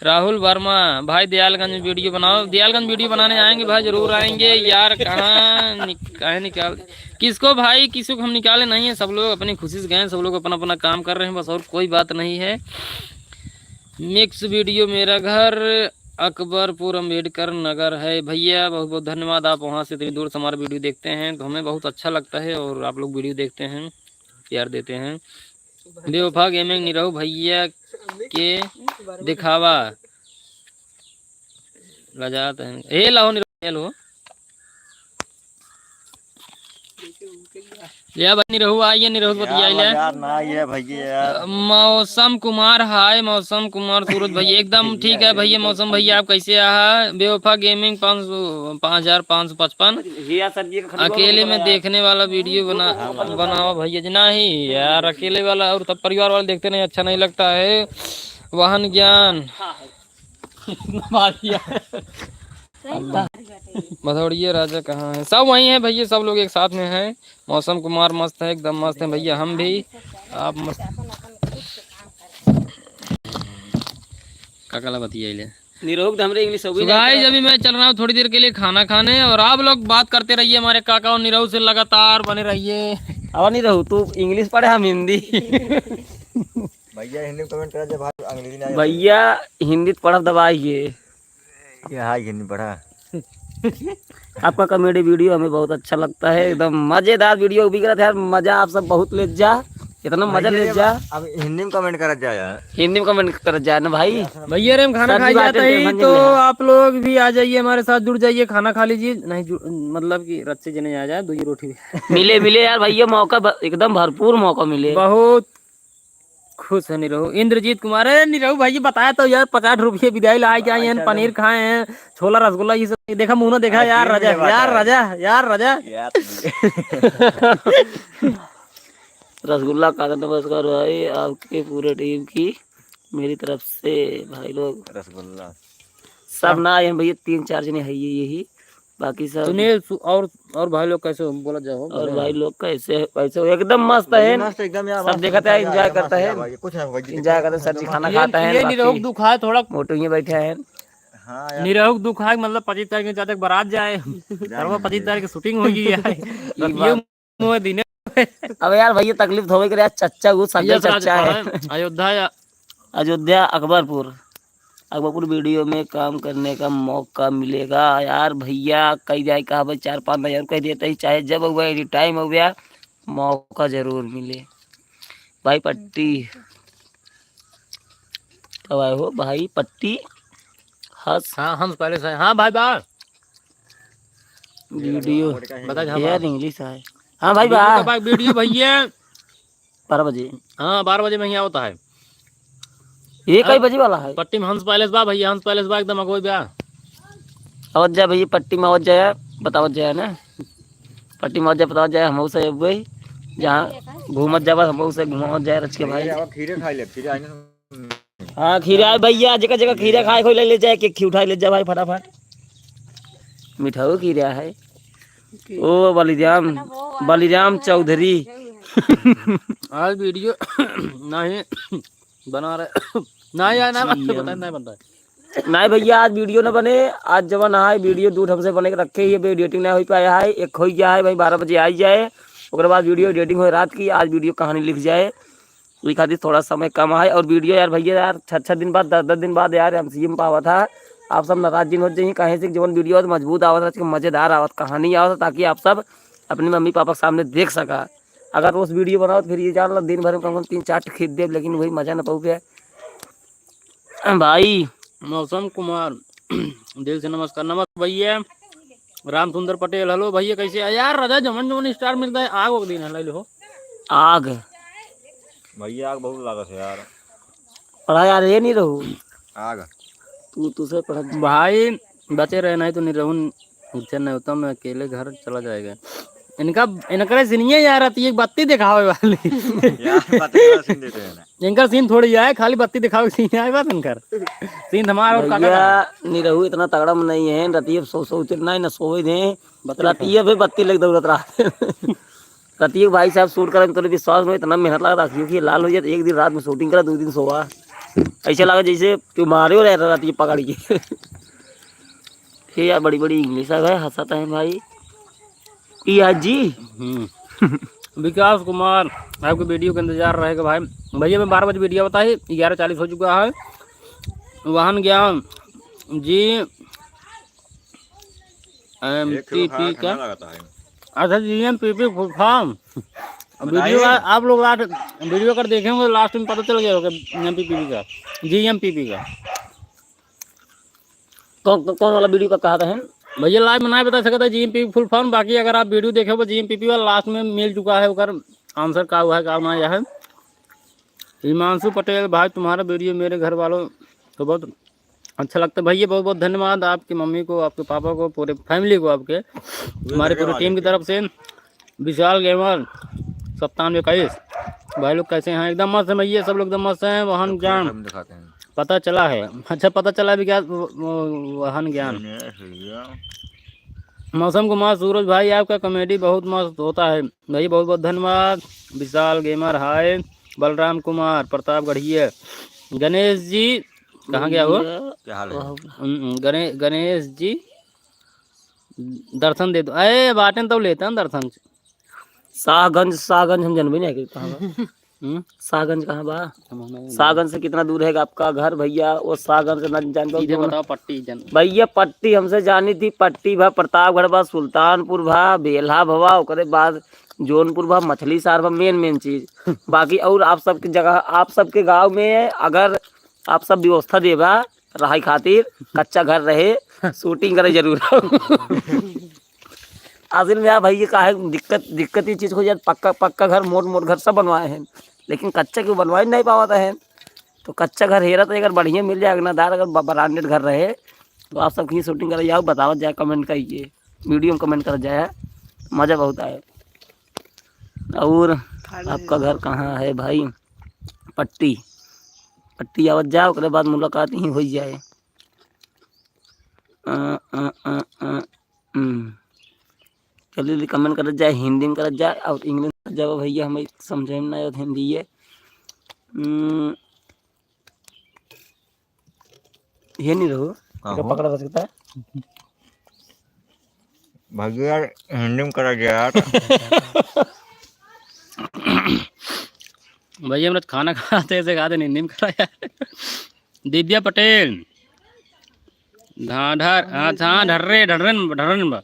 राहुल वर्मा, भाई दयालगंज में वीडियो बनाओ। दयालगंज वीडियो बनाने आएंगे भाई, जरूर आएंगे यार। कहाँ निक-, काहे निकाल, किसको भाई, किसी को हम निकाले नहीं है, सब लोग अपनी खुशी से गए हैं, सब लोग अपना अपना काम कर रहे हैं बस, और कोई बात नहीं है। मिक्स वीडियो, मेरा घर अकबरपुर अंबेडकर नगर है। भैया बहुत बहुत धन्यवाद, आप वहाँ से इतनी दूर से हमारा वीडियो देखते हैं तो हमें बहुत अच्छा लगता है और आप लोग वीडियो देखते हैं, प्यार देते हैं। बेवफा गेमिंग निरहू भैया के दिखावा। लजात है। ए लाओ निरहू, ए लो। या भाई निरहू आइए, निरहू से बतियाई ले। यार ना ये भैया यार। मौसम कुमार, हाय मौसम कुमार सूरज भैया, एकदम ठीक है भैया। मौसम भैया आप कैसे आहा? बेवफा गेमिंग पाँच सौ, पाँच हजार पाँच सौ पचपन। अकेले में देखने वाला वीडियो बना, बनावा भैया जी। नहीं यार, अकेले वाला और तब परिवार वाला देखते नहीं, अच्छा नहीं लगता है। वाहन ज्ञान। मार दिया। भदौड़िया राजा कहाँ है? सब वहीं है भैया, सब लोग एक साथ में हैं। मौसम कुमार मस्त है, एकदम मस्त है भैया, हम भी। आप मस्त। काका ला बतियाइले। निरहू के तो हमरे English अउबे तो नहीं guys, करत। अभी मैं चल रहा हूँ थोड़ी देर के लिए खाना खाने, और आप लोग बात करते रहिए हमारे काका और निरहू से, लगातार बने रहिए। अब निरहू, तू English पढ़े, हम हिंदी। भैया हिंदी में comment करा जब भाई अंग्रेजी ना आए। भैया हिंदी तो पढ़ब दबाइए। क्या हाय हिंदी पढ़ा? आपका comedy video हमें बहुत अच्छा लगता है, एकदम मजेदार video भी करत है यार, मजा आप सब बहुत लेत जा, इतना मजा भैया लेत जा। अब हिंदी में comment करत जा यार। हिंदी में comment करत जा ना भाई। भैया रे, हम खाना सर जी खाई बात जाते है, ही, tension तो नहीं है। आप लोग भी आ जाइए हमारे साथ, जुड़ जाइए, खाना खा लीजिए। नहीं जुड़, मतलब कि रच्चे जने आ जाए, दो ही रोटी। मिले, मिले यार भैया, मौका ब-, एकदम भरपूर मौका मिले। बहुत खुश है निरहू। इंद्रजीत कुमार, अरे निरहू भाई, बताया तो यार, पचास रुपये बिदाई ला के आए हैं, अच्छा, पनीर चलो। खाए हैं, छोला रसगुल्ला, ये सब। देखा मुंह ना देखा, अरे यार राजा, यार राजा, यार राजा। यार। रसगुल्ला का तो नमस्कार भाई, आपके पूरे team की मेरी तरफ से भाई लोग। रसगुल्ला। सब ना आए हैं भैया, तीन चार जने है ये, यही, बाकी सब। सुनील सु-, और, और भाई लोग कैसे हो? बोला जाओ। और भाई लोग कैसे, कैसे हो? एकदम मस्त है। मस्त एकदम यार, सब मस्त देखता है, एकदम enjoy यार, करता मस्त है। यार भाई, कुछ ना भाई, enjoy करता है, सर जी खाना ये, खाता है, ये बाकी निरहू दुख है थोड़ा। मोटू ये बैठा है। हाँ यार। निरहू दुख है, मतलब पच्चीस तारीख के जाते बारात जाए। जाए और वो नहीं पच्चीस जाए। तारीख की shooting होगी यार। ये रतिये बात। मुँह दिने। अब यार भैया तकलीफ तो होबे करे यार, चच्चा वो सगे भैया, चच्चा है। अयोध्या या अयोध्या अकबरपुर, अकबरपुर video में काम करने का मौका मिलेगा। यार भैया कही जाए, कहा भाई, चार पाँच बार कह देते ही, चाहे जब हुआ, any time हुआ, मौका जरूर मिले। भाई पट्टी कब आए हो भाई? पट्टी हंस। हाँ, हंस palace है। हाँ भाई बा। Video। बता जा, हाँ यार बा। English है। हाँ भाई video बा। का बा, video भैया। बारह बजे। हाँ, बारह बजे में ही आवता है। ये कई अब बजे वाला है? पट्टी में हंस palace बा भैया, हंस palace बा, एकदम अगोई बा। आवत जा भैया, पट्टी में आवत जाया, बतावत जाया ना। पट्टी में आवत जाया, बतावत जाया, हमहू से अबे जहाँ घूमत जाबा, हमहू से घुमावत जाया रच के भाई। भैया, अब खीरे खाई ले, खीरे आने। हाँ, खीरा है भैया, जेका जेका खीरा खाए कोई ले, ले जाए, केक खी उठाए ले जा भाई फटाफट। मिठाऊ खीरा है। ओ बलिराम, बलिराम चौधरी। आज video नहीं बना रहे, नहीं यार, ना जी, बन-, हम पता नहीं, नहीं बन रहा है। नहीं भैया, आज video न बने, आज जवन है video दू ढंग से बने के रखे, ये भी editing नहीं हो पाया है। एक हो गया है भाई, बारह बजे आई जाए, ओकरे बाद video editing हो रात की, आज video कहानी लिख जाए। ई खातिर थोड़ा समय कम आए। और video यार भैया यार, छः छः दिन बाद, दस दस दिन बाद यार, हम सीएम पावा था। आप सब नाराज जिन हो जाइए, काहे से कि जवन video आवत मजबूत आवत, आज के मजेदार आवत, कहानी आवत, ताकि आप सब अपने मम्मी पापा के सामने देख सका। अगर रोज video बनाओ तो फिर ये जान लो दिन भर में कम से कम तीन चार ठे खींच देब, लेकिन वही मजा न पाऊ पे। भाई मौसम कुमार, दिल से नमस्कार। नमस्कार भैया। राम सुंदर पटेल, hello भैया, कैसे हैं? यार राजा, जमन जमन star मिलता है, आग वग दिन है, ले लो। आग। भैया, आग बहुत लागत है यार। पढ़ा यार, ये नहीं रहू। आग। तू, तू से पढ़ा। भाई, बचे रहे, नहीं तो नहीं रहू, उठे नहीं होता, मैं अकेले घर चला जाएगा। इनका, इनकरे सीनिए यार, आती एक बत्ती दिखावे वाली। यार, बत्ती वाला scene देते हैं ना। इनका scene थोड़ी है, खाली बत्ती दिखावे के scene है बस इनकर। Scene धमाल और काका भैया, का। निरहू इतना तगड़ा में नहीं है, रतिये सो, सो उतर नहीं ना सोवे दे। बत्ती रतिये पे बत्ती लग दौड़त रहा। रतिये भाई साहब shoot करे में तोरे विश्वास में इतना मेहनत लगा था, क्योंकि लाल हो जाए तो एक दिन रात में shooting करा, दो दिन सोवा। ऐसे लगा जैसे तू मारे हो रहा रतिये पकड़ के। ये यार बड़ी बड़ी English है भाई, हंसाता है भाई। पिया जी। हम्म। विकास कुमार, आपके video का इंतजार रहेगा भाई। भैया मैं बारह बजे video बताई, ग्यारह चालीस हो चुका है। वाहन ज्ञान जी, एक किलो एमपीपी खाना का। खाना लगाता है। अच्छा, जीएमपीपी full form। बताइए। Video आ-, आप लोग last video अगर देखे होंगे, last में पता चल गया होगा एमपीपी का, जीएमपीपी का। कौन, कौन वाला video का कहा था हम? भैया live में नहीं बता सकता जीएमपीपी full form, बाकी अगर आप video देखे हो जीएमपीपी वाला last में मिल चुका है, ओकर answer का हुआ है, का ना आया है। हिमांशु पटेल भाई, तुम्हारा video मेरे घर वालों को बहुत अच्छा लगता है। भैया बहुत बहुत धन्यवाद आपकी मम्मी को, आपके पापा को, पूरे family को आपके, हमारे पूरे team की तरफ से। विशाल गेमर सत्तानवे इक्कीस, भाई लोग कैसे हैं? एकदम मस्त है भैया, सब लोग एकदम मस्त हैं। वहन सब जान हम दिखाते हैं। पता चला है। अच्छा, पता चला भी क्या? वो, वो, वाहन ज्ञान। नहीं, भैया। मौसम कुमार सूरज भाई, आपका कॉमेडी बहुत मस्त होता है भैया, बहुत बहुत धन्यवाद। विशाल गेमर हाय, बलराम कुमार प्रतापगढ़िया, गणेश जी कहाँ गया हो? भैया, क्या हाल है? वाह। हम्म, गणे-, गणेश जी दर्शन दे दो। अरे बाटन तो लेता हूँ दर्शन। शाहगंज, शाहगंज हम जनबे नहीं करी कहाँ बा। हम्म? शाहगंज कहाँ बा? हम हमें शाहगंज से कितना दूर है आपका घर भैया? वो शाहगंज से ना जान पाओ सीधे जो ना। बताओ पट्टी जन। भैया पट्टी हमसे जानी थी, पट्टी भा प्रतापगढ़ भा सुल्तानपुर भा बेल्हा भवा, ओकरे बाद जौनपुर भा मछली शहर भा, मेन मेन चीज। बाकी और आप सबके जगह, आप सबके गाँव में अगर आप सब व्यवस्था देबा रहाई खातिर, कच्चा घर रहे, शूटिंग करे जरूर आओ। असल में यार भाई, ये का है, दिक्कत, दिक्कत ये चीज हो जाए, पक्का, पक्का घर, मोट मोट घर सब बनवाए हैं, लेकिन कच्चा क्यों बनवाए नहीं पावत है। तो कच्चा घर हेरा तो अगर बढ़िया मिल जाए, अगनादार, अगर ब-, ब्रांडेड घर रहे, तो आप सब कहीं शूटिंग करे जाओ, बतावत जाए, कमेंट करिए, वीडियो में कमेंट कर जाए, मजा बहुत आए। और आपका घर कहाँ है भाई? पट्टी, पट्टी आवत जाए, ओकरे बाद मुलाकात ही हो जाए। अ, अ, अ, अ, हम्म। जल्दी जल्दी कमेंट करत जाए, हिंदी में करत जाए और इंग्लिश में करत जाए भैया, हमें समझे में ना आवत हिंदी ये। हम्म, ये नहीं रहो, का एका हो? पकड़ा रह सकता है। भैया हिंदी में करा जाए यार। भैया हम लोग खाना खाते ऐसे खाते हिंदी में करा यार। दिव्या पटेल। ढाढर, अच्छा, हाँ, ढर्रे, ढर्रन, ढर्रन बा।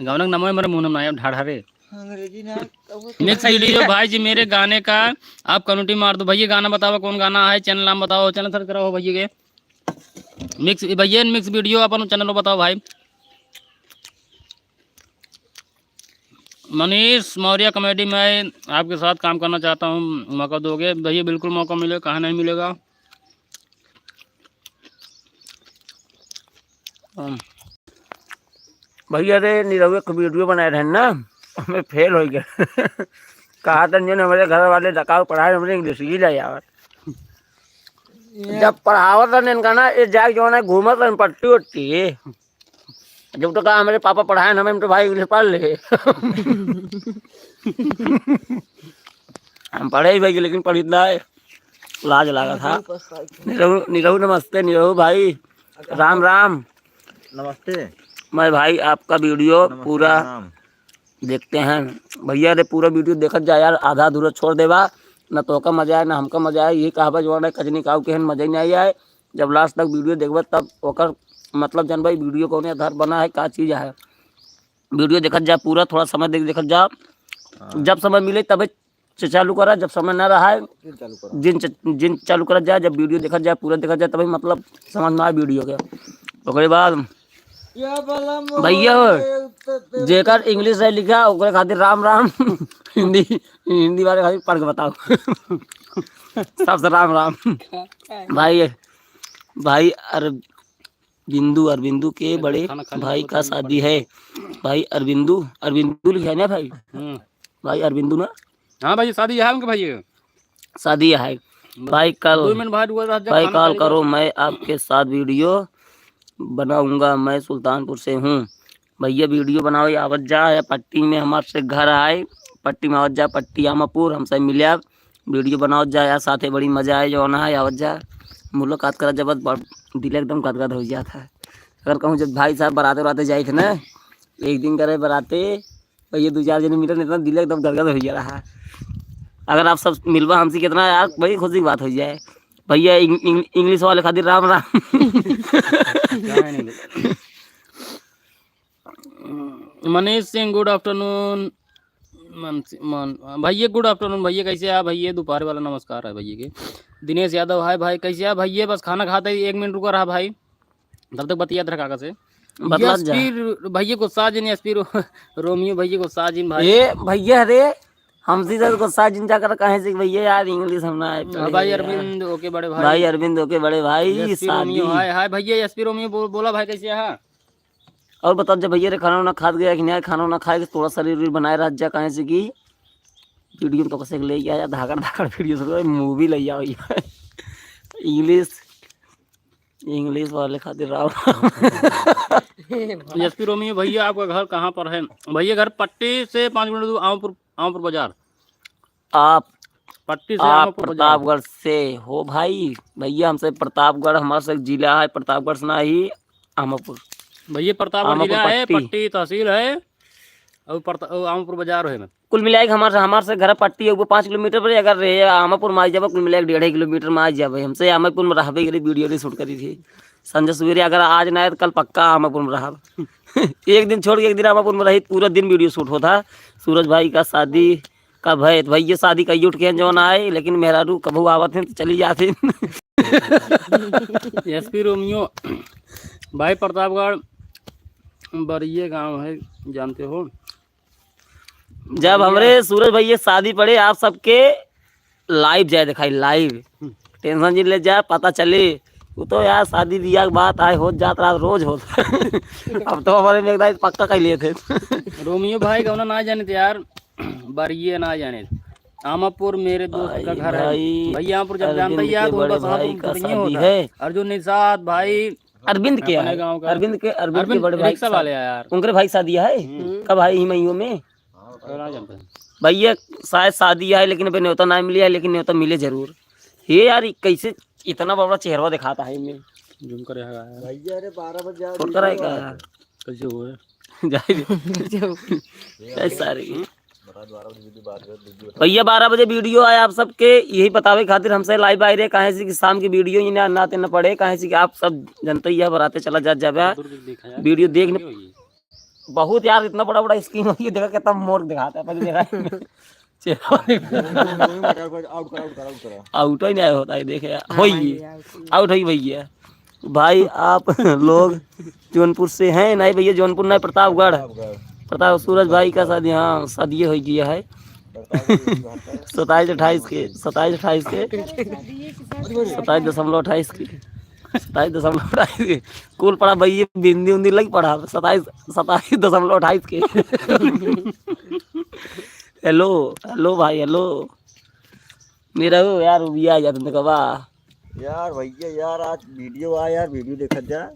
गवनक नमो मरे मुंह में ना आया, ढाढरे। अंग्रेजी ना, तो वो तो मिक्स भाई वीडियो, भाई जी, मेरे गाने का आप कम्युनिटी मार दो। भैया, गाना बताओ, कौन गाना है? चैनल नाम बताओ, चैनल सर्च कराओ भैया के। मिक्स, भैया, मिक्स वीडियो अपन चैनल बताओ भाई। मनीष मौर्य कॉमेडी, मैं आपके साथ काम करना चाहता हूँ, मौका दोगे? भैया, बिल्कुल मौका मिले, कहाँ नहीं मिलेगा। हम्म। भैया रे, निरहुए के वीडियो बनाए रहे ना, हमें फेल हो गया। कहा था, जो हमारे घर वाले डकाऊ पढ़ाए, हमने इंग्लिश ही ले आवत। ये जब पढ़ावत रहन इनका ना, ये जाके जो है ना, घूमत रहन पट्टी उट्टी। जब तो कहा, "हमारे पापा पढ़ाए ना, हम तो भाई इंग्लिश पढ़ ले।" हम पढ़े ही भाई, लेकिन पढ़ित ना है। लाज लागा था। निरहू, निरहू नमस्ते, निरहू भाई। राम राम। नमस्ते। मैं भाई आपका वीडियो नमस्ते, पूरा प्रणाम। देखते हैं। भैया रे, पूरा वीडियो देखत जा यार, आधा अधूरा छोड़ देबा, ना तोहका मजा आए, ना हमका मजा आए। ये कहबा जो है, कजनी काऊ के हन मजा ही नहीं आए। जब लास्ट तक वीडियो देखबा, तब ओकर मतलब जानबा, ई वीडियो कौने आधार बना है, का चीज है। वीडियो देखत जा पूरा, थोड़ा समय देख, देखत जा। हाँ। जब समय मिले, तबे च-, चालू करा, जब समय ना रहा है, जिन चालू करा। जिन च-, जिन चालू करत जा, जब वीडियो देखत जा, पूरा देखत जा, तबे मतलब समझ में आए वीडियो के। ओकरे बाद या बलम भैया हो, होए त-, त-, जेकर इंग्लिश है लिखा, ओकरे खातिर राम राम। हिंदी, हिंदी वाले खातिर पढ़ के बताओ। सबसे राम राम। भाई, भाई अरविंदु, अरविंदु के अरे, बड़े खाना खाने भाई को का टाइम शादी पड़ है। भाई अरविंदु, अरविंदु लिखा है ना भाई? हम्म। भाई अरविंदु ना? हाँ भाई, शादी है उनके भाई के। शादी है। बस भाई कल, दो मिनट भाई रुको, रह जा, भाई खाना कॉल खाने का। करो, मैं आपके साथ वीडियो बनाऊंगा। मैं सुल्तानपुर से हूँ। भैया वीडियो बनाओ, ये आवत जा, या पट्टी में हमार से घर आए, पट्टी में आवत जा, पट्टी आमापुर, हमसे मिले आप, वीडियो बनावत जा यार, साथे बड़ी मजा आए, जौन है आवत जा, मुलाकात करत जब बड़ दिल एकदम गदगद हो जात है। अगर कहूँ जब भाई साहब बराते उराते जाए थे ना, एक दिन करे बराते, तो ये दो चार जने मिलन, इतना दिल एकदम गदगद हो जा रहा है। अगर आप सब मिलबा हमसे, कितना यार बड़ी खुशी की बात हो जाए। भैया इंग-, इंग-, इंग्लिश वाले खातिर राम राम। मनीष सिंह, गुड आफ्टरनून। मन, मन, भैया गुड आफ्टरनून भैया, कैसे आ भैया? दोपहर वाला नमस्कार है भैया के। दिनेश यादव, हाय भाई, कैसे आ भैया? बस खाना खाते ही एक मिनट रुका रहा भाई, तब तक बतियात रहा काका से। बतलात जा। एसपी र-, भैया गुस्सा जिन, एसपी रो-, रोमियो भैया गुस्सा जिन भाई। ए भैया रे, हमसे ज्यादा गुस्सा जिन जाकर कहे से भैया यार इंग्लिश हम ना आए हाँ पढ़े भाई यार। अरविंद ओके बड़े भाई। भाई अरविंद ओके बड़े भाई, एसपी रोमियो, शादी। हाय, हाय भैया, एसपी रोमियो बो-, बोला भाई कैसे है? और बताओ जब भैया रे खाना वाना खात गया कि नहीं, खाना वाना खाए के थोड़ा शरीर उरीर बनाए रह जा, काहे से कि वीडियो में तो कैसे ले आया धाकड़ धाकड़ वीडियो से मूवी ले आओ ये। इंग्लिश, इंग्लिश वाले खातिर राम। एसपी रोमियो भैया, आपका घर कहाँ पर है? भैया, घर पट्टी से पाँच किलोमीटर दूर, आमपुर, आमपुर बाजार। आप, पट्टी से आप आमपुर बाजार। प्रतापगढ़ से हो भाई? भैया, हमसे प्रतापगढ़, हमारे से जिला है प्रतापगढ़ से, ना ही आमापुर। भैया, प्रतापगढ़ आमापुर जिला है, पट्टी। पट्टी तहसील है, और प्रता-, और आमापुर बाजार है। कुल मिलाए के हमार, हमार से घर पट्टी है, वो पाँच किलोमीटर पर, अगर रहे आमापुर में आ जाबे, कुल मिलाए के डेढ़ किलोमीटर में आ जाबे। हमसे आमापुर में रहबे करे, वीडियो नहीं शूट करी थी। संजय सवेरे अगर आज ना आए तो कल पक्का आमापुर में रहब। एक दिन छोड़ के एक दिन आमापुर में रही, पूरा दिन वीडियो शूट होता। सूरज भाई का शादी कब है? तो भैया, शादी कई उठ के हैं जौन आए, लेकिन मेहरारू कभू आवत हैं तो चली जात हैं। एसपी रोमियो भाई, प्रतापगढ़ बरिये गांव है, जानते हो? जब हमरे सूरज भैया शादी पड़े, आप सबके लाइव जाए दिखाई, लाइव। हम्म। टेंशन जिन ले जाए, पता चले। वो तो यार शादी बियाह के बात आए, होत जात रात रोज होत। अब तो हमारे में एक दाई पक्का कर लिए थे। रोमियो भाई, गौना ना जाने थे यार, बरिये ना जाने थे। आमापुर मेरे दोस्त का घर है। भैया, आमापुर जब जानता ही यार, तो बस आमापुर नहीं होता। अर्जुन निषाद भाई, अरविंद के अपने गाँव का। अरविंद के, अरविंद के अरविंद बड़े भाई रिक्शा वाले हैं यार। उनके भाई शादी है। हम्म। कब है? ही महीनों में। और आ जाता है। भैया, शायद शादी है, लेकिन अबे न्योता ना मिली है, लेकिन न्योता मिले जरूर। ये यार, कैसे इतना बड़ा चेहरा दिखाता है इनमें? जूम करे है यार। भैया, अरे, बारह बजे आ फोन करा है का यार? कैसे हुए? जाए दे। कैसे हुए? कैसे आ रही है? भैया, बारह बजे वीडियो आए, आप सबके यही बतावे खातिर हमसे लाइव आए रहे, काहे से कि शाम की वीडियो ही ना, ना ते न पड़े, काहे से कि आप सब जनते ही है, बराते चला जात जाबे। वीडियो देख न, बहुत यार, इतना बड़ा बड़ा स्क्रीन हो गया, देखा कितना मोर दिखाता है, पहले देखा। चेहरा। आउट कर, आउट कर, आउट कर। आउट ही नहीं होता है, देखे यार, हाँ, होई। आउट होई भैया। भाई, आप लोग जौनपुर से हैं? नहीं भैया, जौनपुर नहीं, प्रतापगढ़। प्रतापगढ़। प्रताप, सूरज भाई का शादी, हाँ, शादी हो गया है। प्रतापगढ़। सत्ताईस अट्ठाईस के, सत्ताईस अट्ठाईस के, सत्ताईस दशमलव अट्ठाईस के, सत्ताईस दशमलव अट्ठाईस के। कुल पड़ा भैया, बिंदी उंदी लग पड़ा, सत्ताईस, सत्ताईस दशमलव अट्ठाईस के। हेलो, हेलो भाई, हेलो। मेरा वो यार, वो भी आ जाता, देखा बा। यार भैया, यार, आज वीडियो आ यार, वीडियो देखत जा,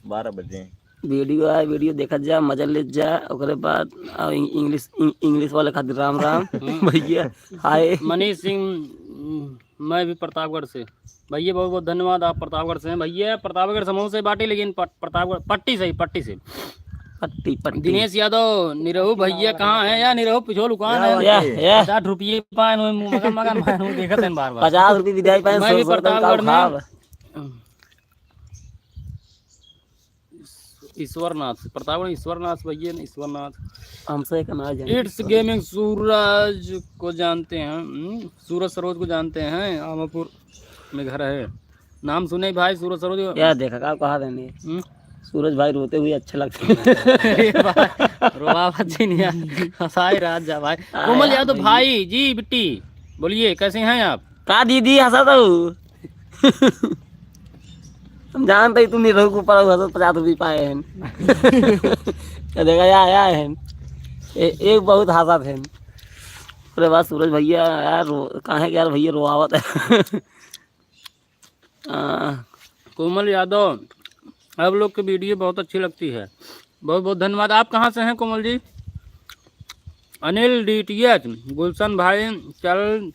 बारह बजे। वीडियो आ, वीडियो देखत जा, मजा लेत जा। ओकरे बाद आ, इंग-, इंग्लिश, इंग-, इंग्लिश वाले खातिर राम राम। हम्म। भैया, हाय। मनीष सिंह, हम्म, मैं भी प्रतापगढ़ से। भैया, बहुत बहुत धन्यवाद, आप प्रतापगढ़ से हैं। भैया, प्रतापगढ़ समूह से बाटी, लेकिन पट-, प्रतापगढ़ पट्टी से ही, पट्टी से। पट्टी, पट्टी। दिनेश यादव, निरहू भैया कहाँ है यार? निरहू पिछोल कहाँ है? या, या। पचास रुपये पाए, मगन, मगन, मैं देखत हैं बार बार। पचास रुपये विदाई पाए, मैं भी सौ, सौ का प्रतापगढ़ में। खाब। ईश्वरनाथ, प्रतापगढ़ ईश्वरनाथ भैया ने, ईश्वरनाथ। हमसे एक ना जाने। It's Gaming सूरज को जानते हैं, हम्म, सूरज सरोज को जानते हैं, आमापुर में घर है। नाम सुने भाई, सूरज सरोज। क्या देखा, का कहा देने? हम्म? सूरज भाई रोते हुए अच्छे लगते हैं। अरे भाई, रोवा मत जी, नहीं यार। हंसाए रात जा भाई। हाँ कोमल यार, यादव भाई। भाई जी, बिट्टी, बोलिए, कैसे हैं आप? का दीदी हंसा तो? हम जानते ही तुम नहीं रहो, ऊपर आओ, हंसत पचास रुपये पाए हैं। क्या देखा, या आया है। ए-, एक बहुत हंसत है। अरे वाह, सूरज भैया, यार, रो-, काहे के यार भैया रोआवत है? आ, कोमल यादव, आप लोग की वीडियो बहुत अच्छी लगती है। बहुत बहुत धन्यवाद। आप कहाँ से हैं कोमल जी? अनिल डीटीएच, गुलशन भाई, चल,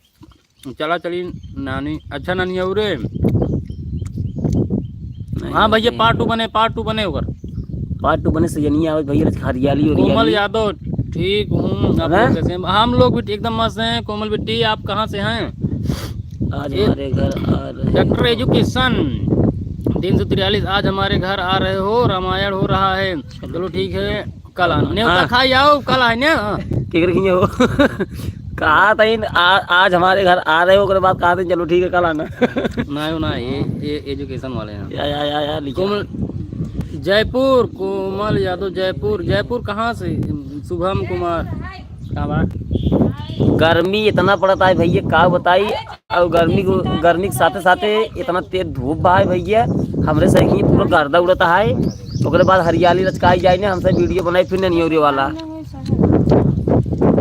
चला चली नानी, अच्छा नानी और रे। नहीं, हाँ भैया, नहीं। Part two बने, part two बने ओकर। Part two बने, सजनिया आवे भैया, हरियाली, हरियाली। कोमल यादव, ठीक हूँ, आप हैं? लोग कैसे हैं? हम लोग भी एकदम मस्त हैं। कोमल बिट्टी, आप कहाँ से हैं? आज ये हमारे घर आ रहे डॉक्टर हो। एजुकेशन तीन सौ तिरालीस, आज हमारे घर आ रहे हो, रामायण हो रहा है। चलो ठीक है, कल आना। न्योता हाँ। खाई आओ, कल आए ना। हाँ। केकर खिया हो? कहा था इन, आ-, आज हमारे घर आ रहे हो, ओकरे बाद कहा था, "चलो ठीक है, कल आना।" नहीं, नहीं, ये, ये एजुकेशन वाले हैं। या, या, या, या, लिखा। कोमल, जयपुर, कोमल यादव, जयपुर। जयपुर कहाँ से? शुभम कुमार, कहाँ बा? गर्मी इतना पड़ता है भैया, का बताई। और गर्मी को, गर्मी के साथे साथे इतना तेज धूप बा है भैया, हमरे सही पूरा गर्दा उड़ता है। ओकरे बाद हरियाली लचकाई जाए ने, हमसे वीडियो बनाई फिर नहीं हो रही वाला।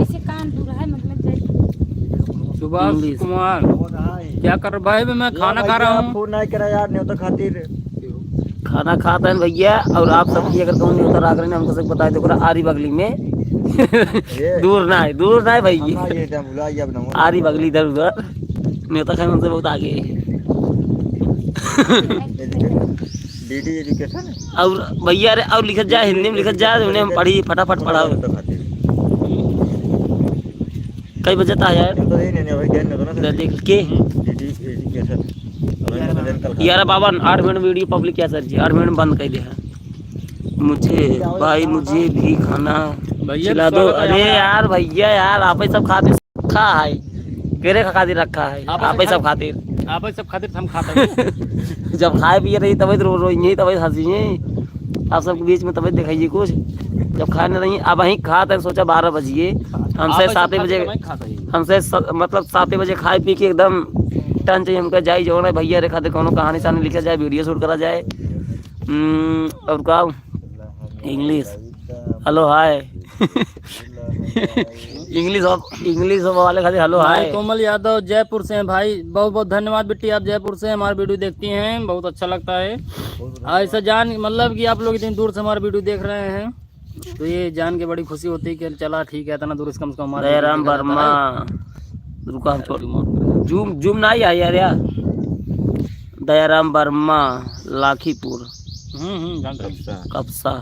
ऐसे कान दूर है, मतलब जैसे सुभाष इंग्लिश। कुमार। क्या कर रहे भाई? मैं खाना खा रहा हूँ। फोन नहीं करा यार, न्योता खातिर। खाना खात हैं भैया, और आप सब भी अगर कहूँ न्योता रहा करें, हमको सब बताए दो, आरी बगली में। ये दूर ना है, दूर ना है भाई। हम ना ये टाइम भुला गया, अब ना। आरी बगली इधर उधर, न्योता खाए हमसे बहुत आगे है। एजुकेशन, डीडी एजुकेशन। और भैया रे, और लिखत जा, हिंदी में लिखत जा, उन्हें हम पढ़ी, फटाफट पढ़ाओ। न्योता खातिर। कई बजे ता है यार? तो ये नहीं, नहीं, भाई, ज्ञान नगर ना। देख के। डीडी एजुकेशन। अभी मैं कल यार बाबा, आठ मिनट वीडियो पब्लिक क्या सर जी, आठ मिनट बंद कर दे है। मुझे, भाई, मुझे भी खाना भैया, खिला दो। स्वागत है अरे हमारा। यार, भैया यार, आप ही सब खातिर रखा है, केरे का खातिर रखा है, आप ही आप ही सब सब खातिर। आप ही सब खातिर हम खाता है। जब खाए पिए रही, तब रो, रोइए, तब हंसिए। आप सबके बीच में तब दिखाइए कुछ। जब खाए नहीं रही, अब वहीं खाते हैं, सोचा बारह बजिए। हमसे आप ही सब सात खातिर बजे, हम ही खाता है। हमसे स-, मतलब, सात बजे खाए पी के एकदम टन चाहिए हमका, जाई जौन है भैया रे खातिर कोनो कहानी सहानी लिखा जाए, वीडियो शूट करा जाए। हम्म, और का? इंग्लिश, हेलो, हाय। इंग्लिश हो, इंग्लिश हो वाले खातिर हेलो, हाय। कोमल यादव जयपुर से हैं भाई, बहुत बहुत धन्यवाद बिट्टी, आप जयपुर से हमारे वीडियो देखती हैं, बहुत अच्छा लगता है। ऐसा जान, मतलब कि आप लोग इतनी दूर से हमारे वीडियो देख रहे हैं, तो ये जान के बड़ी खुशी होती है कि चला ठीक है, इतना दूर से कम से कम हमारे दयाराम वीडियो देखा जाता वर्मा, है। रुका, हम छोड़, जूम, जूम ना आई यार, यार। दयाराम वर्मा, लाखीपुर। हम्म, हम्म, जानता हूँ। कपसा। कपसा,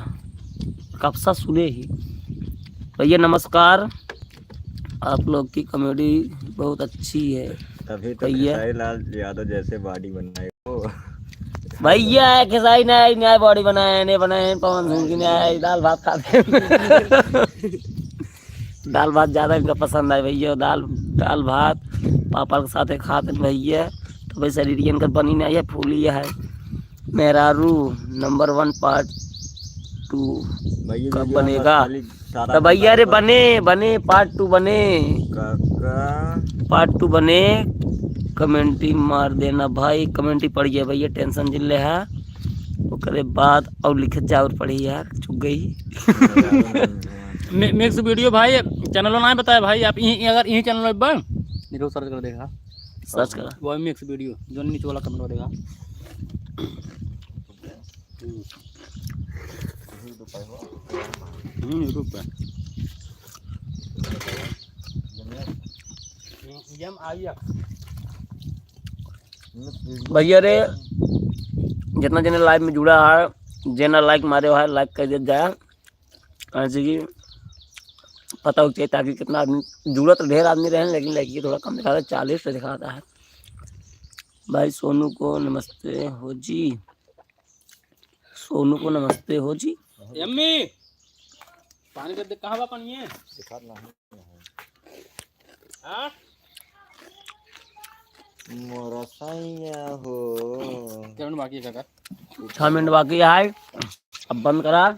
कपसा सुने ही। भैया नमस्कार, आप लोग की कॉमेडी बहुत अच्छी है। तभी तो भैया। खेसारी लाल यादव जैसे बॉडी बनाए हो। भैया, खेसारी नहीं, नहीं बॉडी बनाए, नहीं बनाए, पवन सिंह की नहीं, दाल भात खाते। दाल भात ज्यादा इनका पसंद आए भैया, दाल, दाल भात पापड़ के साथे खात हैं भैया, तो भाई शरीर इनकर बनी नहीं है, फूली है। मेहरारू नंबर वन पार्ट टू भैया, कब वीडियो बनेगा? खाली सारा तो भैया रे, बता दो। बने, बने, पार्ट टू बने। काका। पार्ट टू बने, कमेंटी मार देना भाई, कमेंटी पड़ गया भैया, टेंशन जिन ले है। ओकरे बाद और लिखत जा और पढ़ी यार, चुक गई। मे-, मिक्स वीडियो भाई, चैनलो ना बताए भाई, आप यहीं, अगर यहीं चैनल पर बन, नीचे सर्च कर देखा। सर्च करा। वो मिक्स वीडियो, जो नीचे वाला कमेंट देगा। हम्म। हम्म, YouTube पे। भैया रे, जितना जने लाइव में जुड़ा है, जेना लाइक मारे है, लाइक कर दिया जाए। ऐसे कि पता हो चाहिए ताकि कितना आदमी, जुड़ा तो ढेर आदमी रहे, लेकिन लाइक ये थोड़ा कम दिखाता है, चालीस से दिखाता है। भाई सोनू को नमस्ते हो जी, सोनू को नमस्ते हो जी। यम्मी, पानी कर दे, कहाँ बा पानी है? हाँ? मोरा सैया हो। कितना बाकी है काका? छह मिनट बाकी है, अब बंद करा।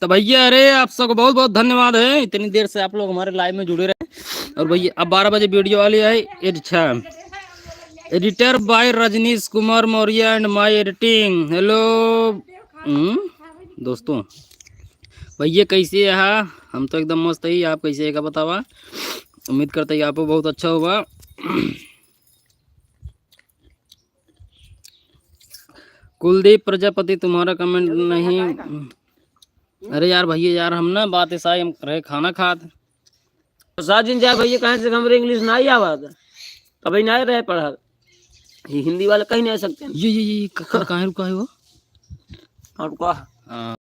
तो भैया, अरे, आप सबको बहुत बहुत धन्यवाद है, इतनी देर से आप लोग हमारे लाइव में जुड़े रहे। और भैया, अब बारह बजे वीडियो वाली है, ये अच्छा, editor by रजनीश कुमार मौर्य and my editing। Hello, हम्म, दोस्तों, भैया कैसे है? हम तो एकदम मस्त ही, आप कैसे है का बतावा? उम्मीद करते ही आपको बहुत अच्छा होगा। कुलदीप प्रजापति, तुम्हारा कमेंट नहीं। अरे यार भैया यार, हम ना बात ऐसा ही, हम रहे खाना खात। प्रसाद जी ने जाए भैया, कहाँ से हमरे इंग्लिश ना ही आवा था, कभी ना रहे पढ़ा। ये हिंदी वाले कहीं नहीं आ सकते हैं। ये, ये, ये, क-, क-, कहाँ रुका है वो? और का? हाँ।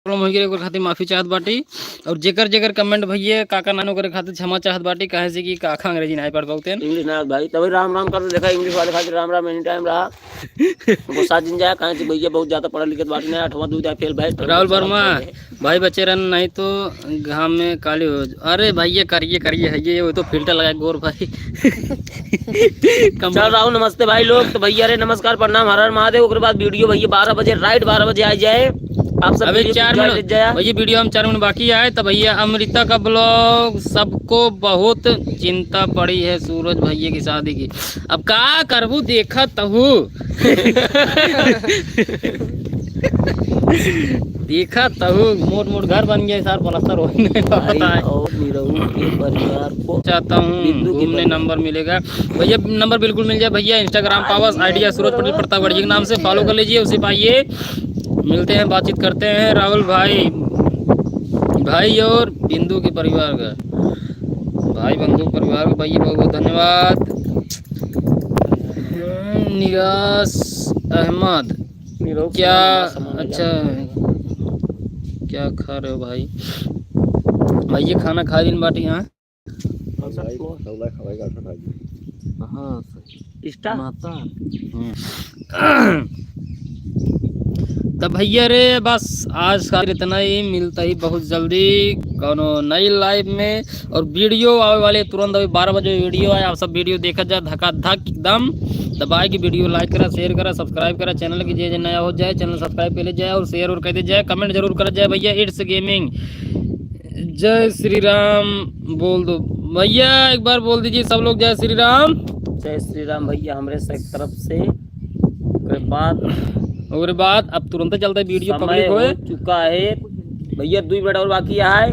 प्रॉब्लम हो गया, ओकर खातिर माफी चाहत बाटी। और जेकर जेकर कमेंट भैया काका नानो करे खातिर क्षमा चाहत बाटी, काहे से कि काका अंग्रेजी नहीं पढ़ पाते हैं। इंग्लिश ना भाई, तभी राम राम कर दे, देखा इंग्लिश वाले खातिर राम राम any time रहा। गुस्सा जिन जाए, काहे से भैया बहुत ज्यादा पढ़ा लिखत बाटी ना, आठवां दू जाए फेल भाई। राहुल वर्मा, भाई बचे रहन नहीं तो घाम में काली हो। अरे भैया करिए करिए है ये, वो तो फिल्टर लगा गोर भाई। कम चल राहुल नमस्ते भाई लोग। तो भैया रे नमस्कार प्रणाम हर हर महादेव। ओकरे बाद वीडियो भैया बारह बजे, राइट बारह बजे आ जाए। आप सब अबे वीडियो चार enjoy मिनट, कर जाए। भैया वीडियो हम चार मिनट बाकी आए। तो भैया अमृता का ब्लॉग, सबको बहुत चिंता पड़ी है सूरज भैया की शादी की। अब का करबू देखा तहू। देखा तहु मोट मोट घर बन गया, सार प्लास्टर हो नहीं भाई पता है। और निरहू के परिवार को चाहता हूँ बिंदु की घूमने परिवार। नंबर मिलेगा भैया, नंबर बिल्कुल मिल जाए भैया। Instagram पावस ID है सूरज पटेल प्रतापगढ़ जी के नाम से, follow कर लीजिए, उसे पाइए, मिलते हैं, बातचीत करते हैं। राहुल भाई, भाई और बिंदु के परिवार का, भाई बंधु परिवार का भैया बहुत बहुत धन्यवाद। हम्म, निराश अहमद, निरहू क्या? अच्छा, क्या खा रहे हो भाई? भाई, ये खाना खा दिन बाटी, हाँ? कौन सा भाई, floor? सौदा खवाई का खाना जी। हाँ, सही। Insta? माता। हम्म। तो भैया रे, बस आज का इतना ही, मिलता ही बहुत जल्दी कौनो नई live में। और video आवे वाले तुरंत, अभी बारह बजे video आए, आप सब video देखा जाए, धकाधक एकदम दबाए के video like करा, share करा, subscribe करा, channel की जे जे नया हो जाए, channel subscribe कर ले जाए और share और कर दे जाए, comment जरूर करा जाए भैया। It's Gaming, जय श्री राम बोल दो भैया, एक बार बोल दीजिए सब लोग, जय श्री राम। जय श्री राम भैया, हमरे से तरफ से। ओकरे बाद ओकरे बाद अब तुरंत चलते video समय public होए। हो चुका है भैया, दुई मिनट और बाकी है।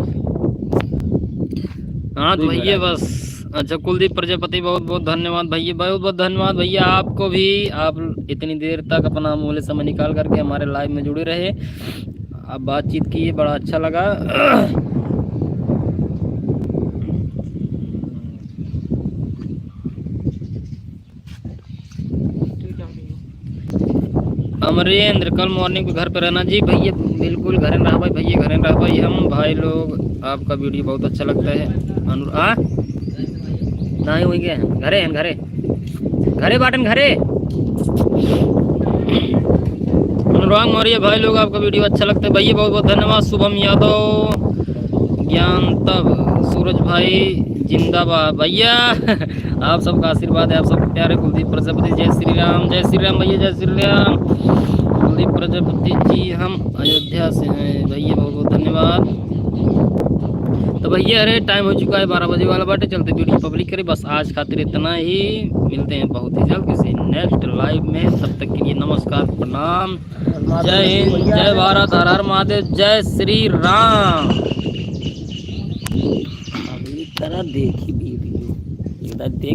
हाँ तो दुई भैया मिनट। बस, अच्छा, कुलदीप प्रजापति, बहुत बहुत धन्यवाद भैया, बहुत बहुत धन्यवाद भैया आपको भी, आप इतनी देर तक अपना अमूल्य समय निकाल करके हमारे live में जुड़े रहे, आप बातचीत किए, बड़ा अच्छा लगा। अमरेंद्र, कल morning को घर पे रहना जी भैया। बिल्कुल घरे में रहबे भैया, घरे में रहबे हम भाई लोग। आपका video बहुत अच्छा लगता है। अनु-, आ? नहीं हुई गए हैं, घरे हैं, घरे, घरे बाटन, घरे। अनुराग मौर्य भाई लोग, आपका video अच्छा लगता है भैया, बहुत बहुत धन्यवाद। शुभम यादव, ज्ञान तब, सूरज भाई जिंदाबाद भैया। आप सबका आशीर्वाद है, आप सबके प्यारे। कुलदीप प्रजापति, जय श्री राम, जय श्री राम भैया, जय श्री राम। कुलदीप प्रजापति जी, हम अयोध्या से हैं भैया, बहुत बहुत धन्यवाद। तो भैया, अरे, time हो चुका है, बारह बजे वाला बाटे, चलते video public करें। बस आज खातिर इतना ही, मिलते हैं बहुत ही जल्द किसी next live में, तब तक के लिए नमस्कार, प्रणाम, जय हिंद, जय भारत, हर हर महादेव, जय श्री राम। अभी तरह देखी video, इधर देख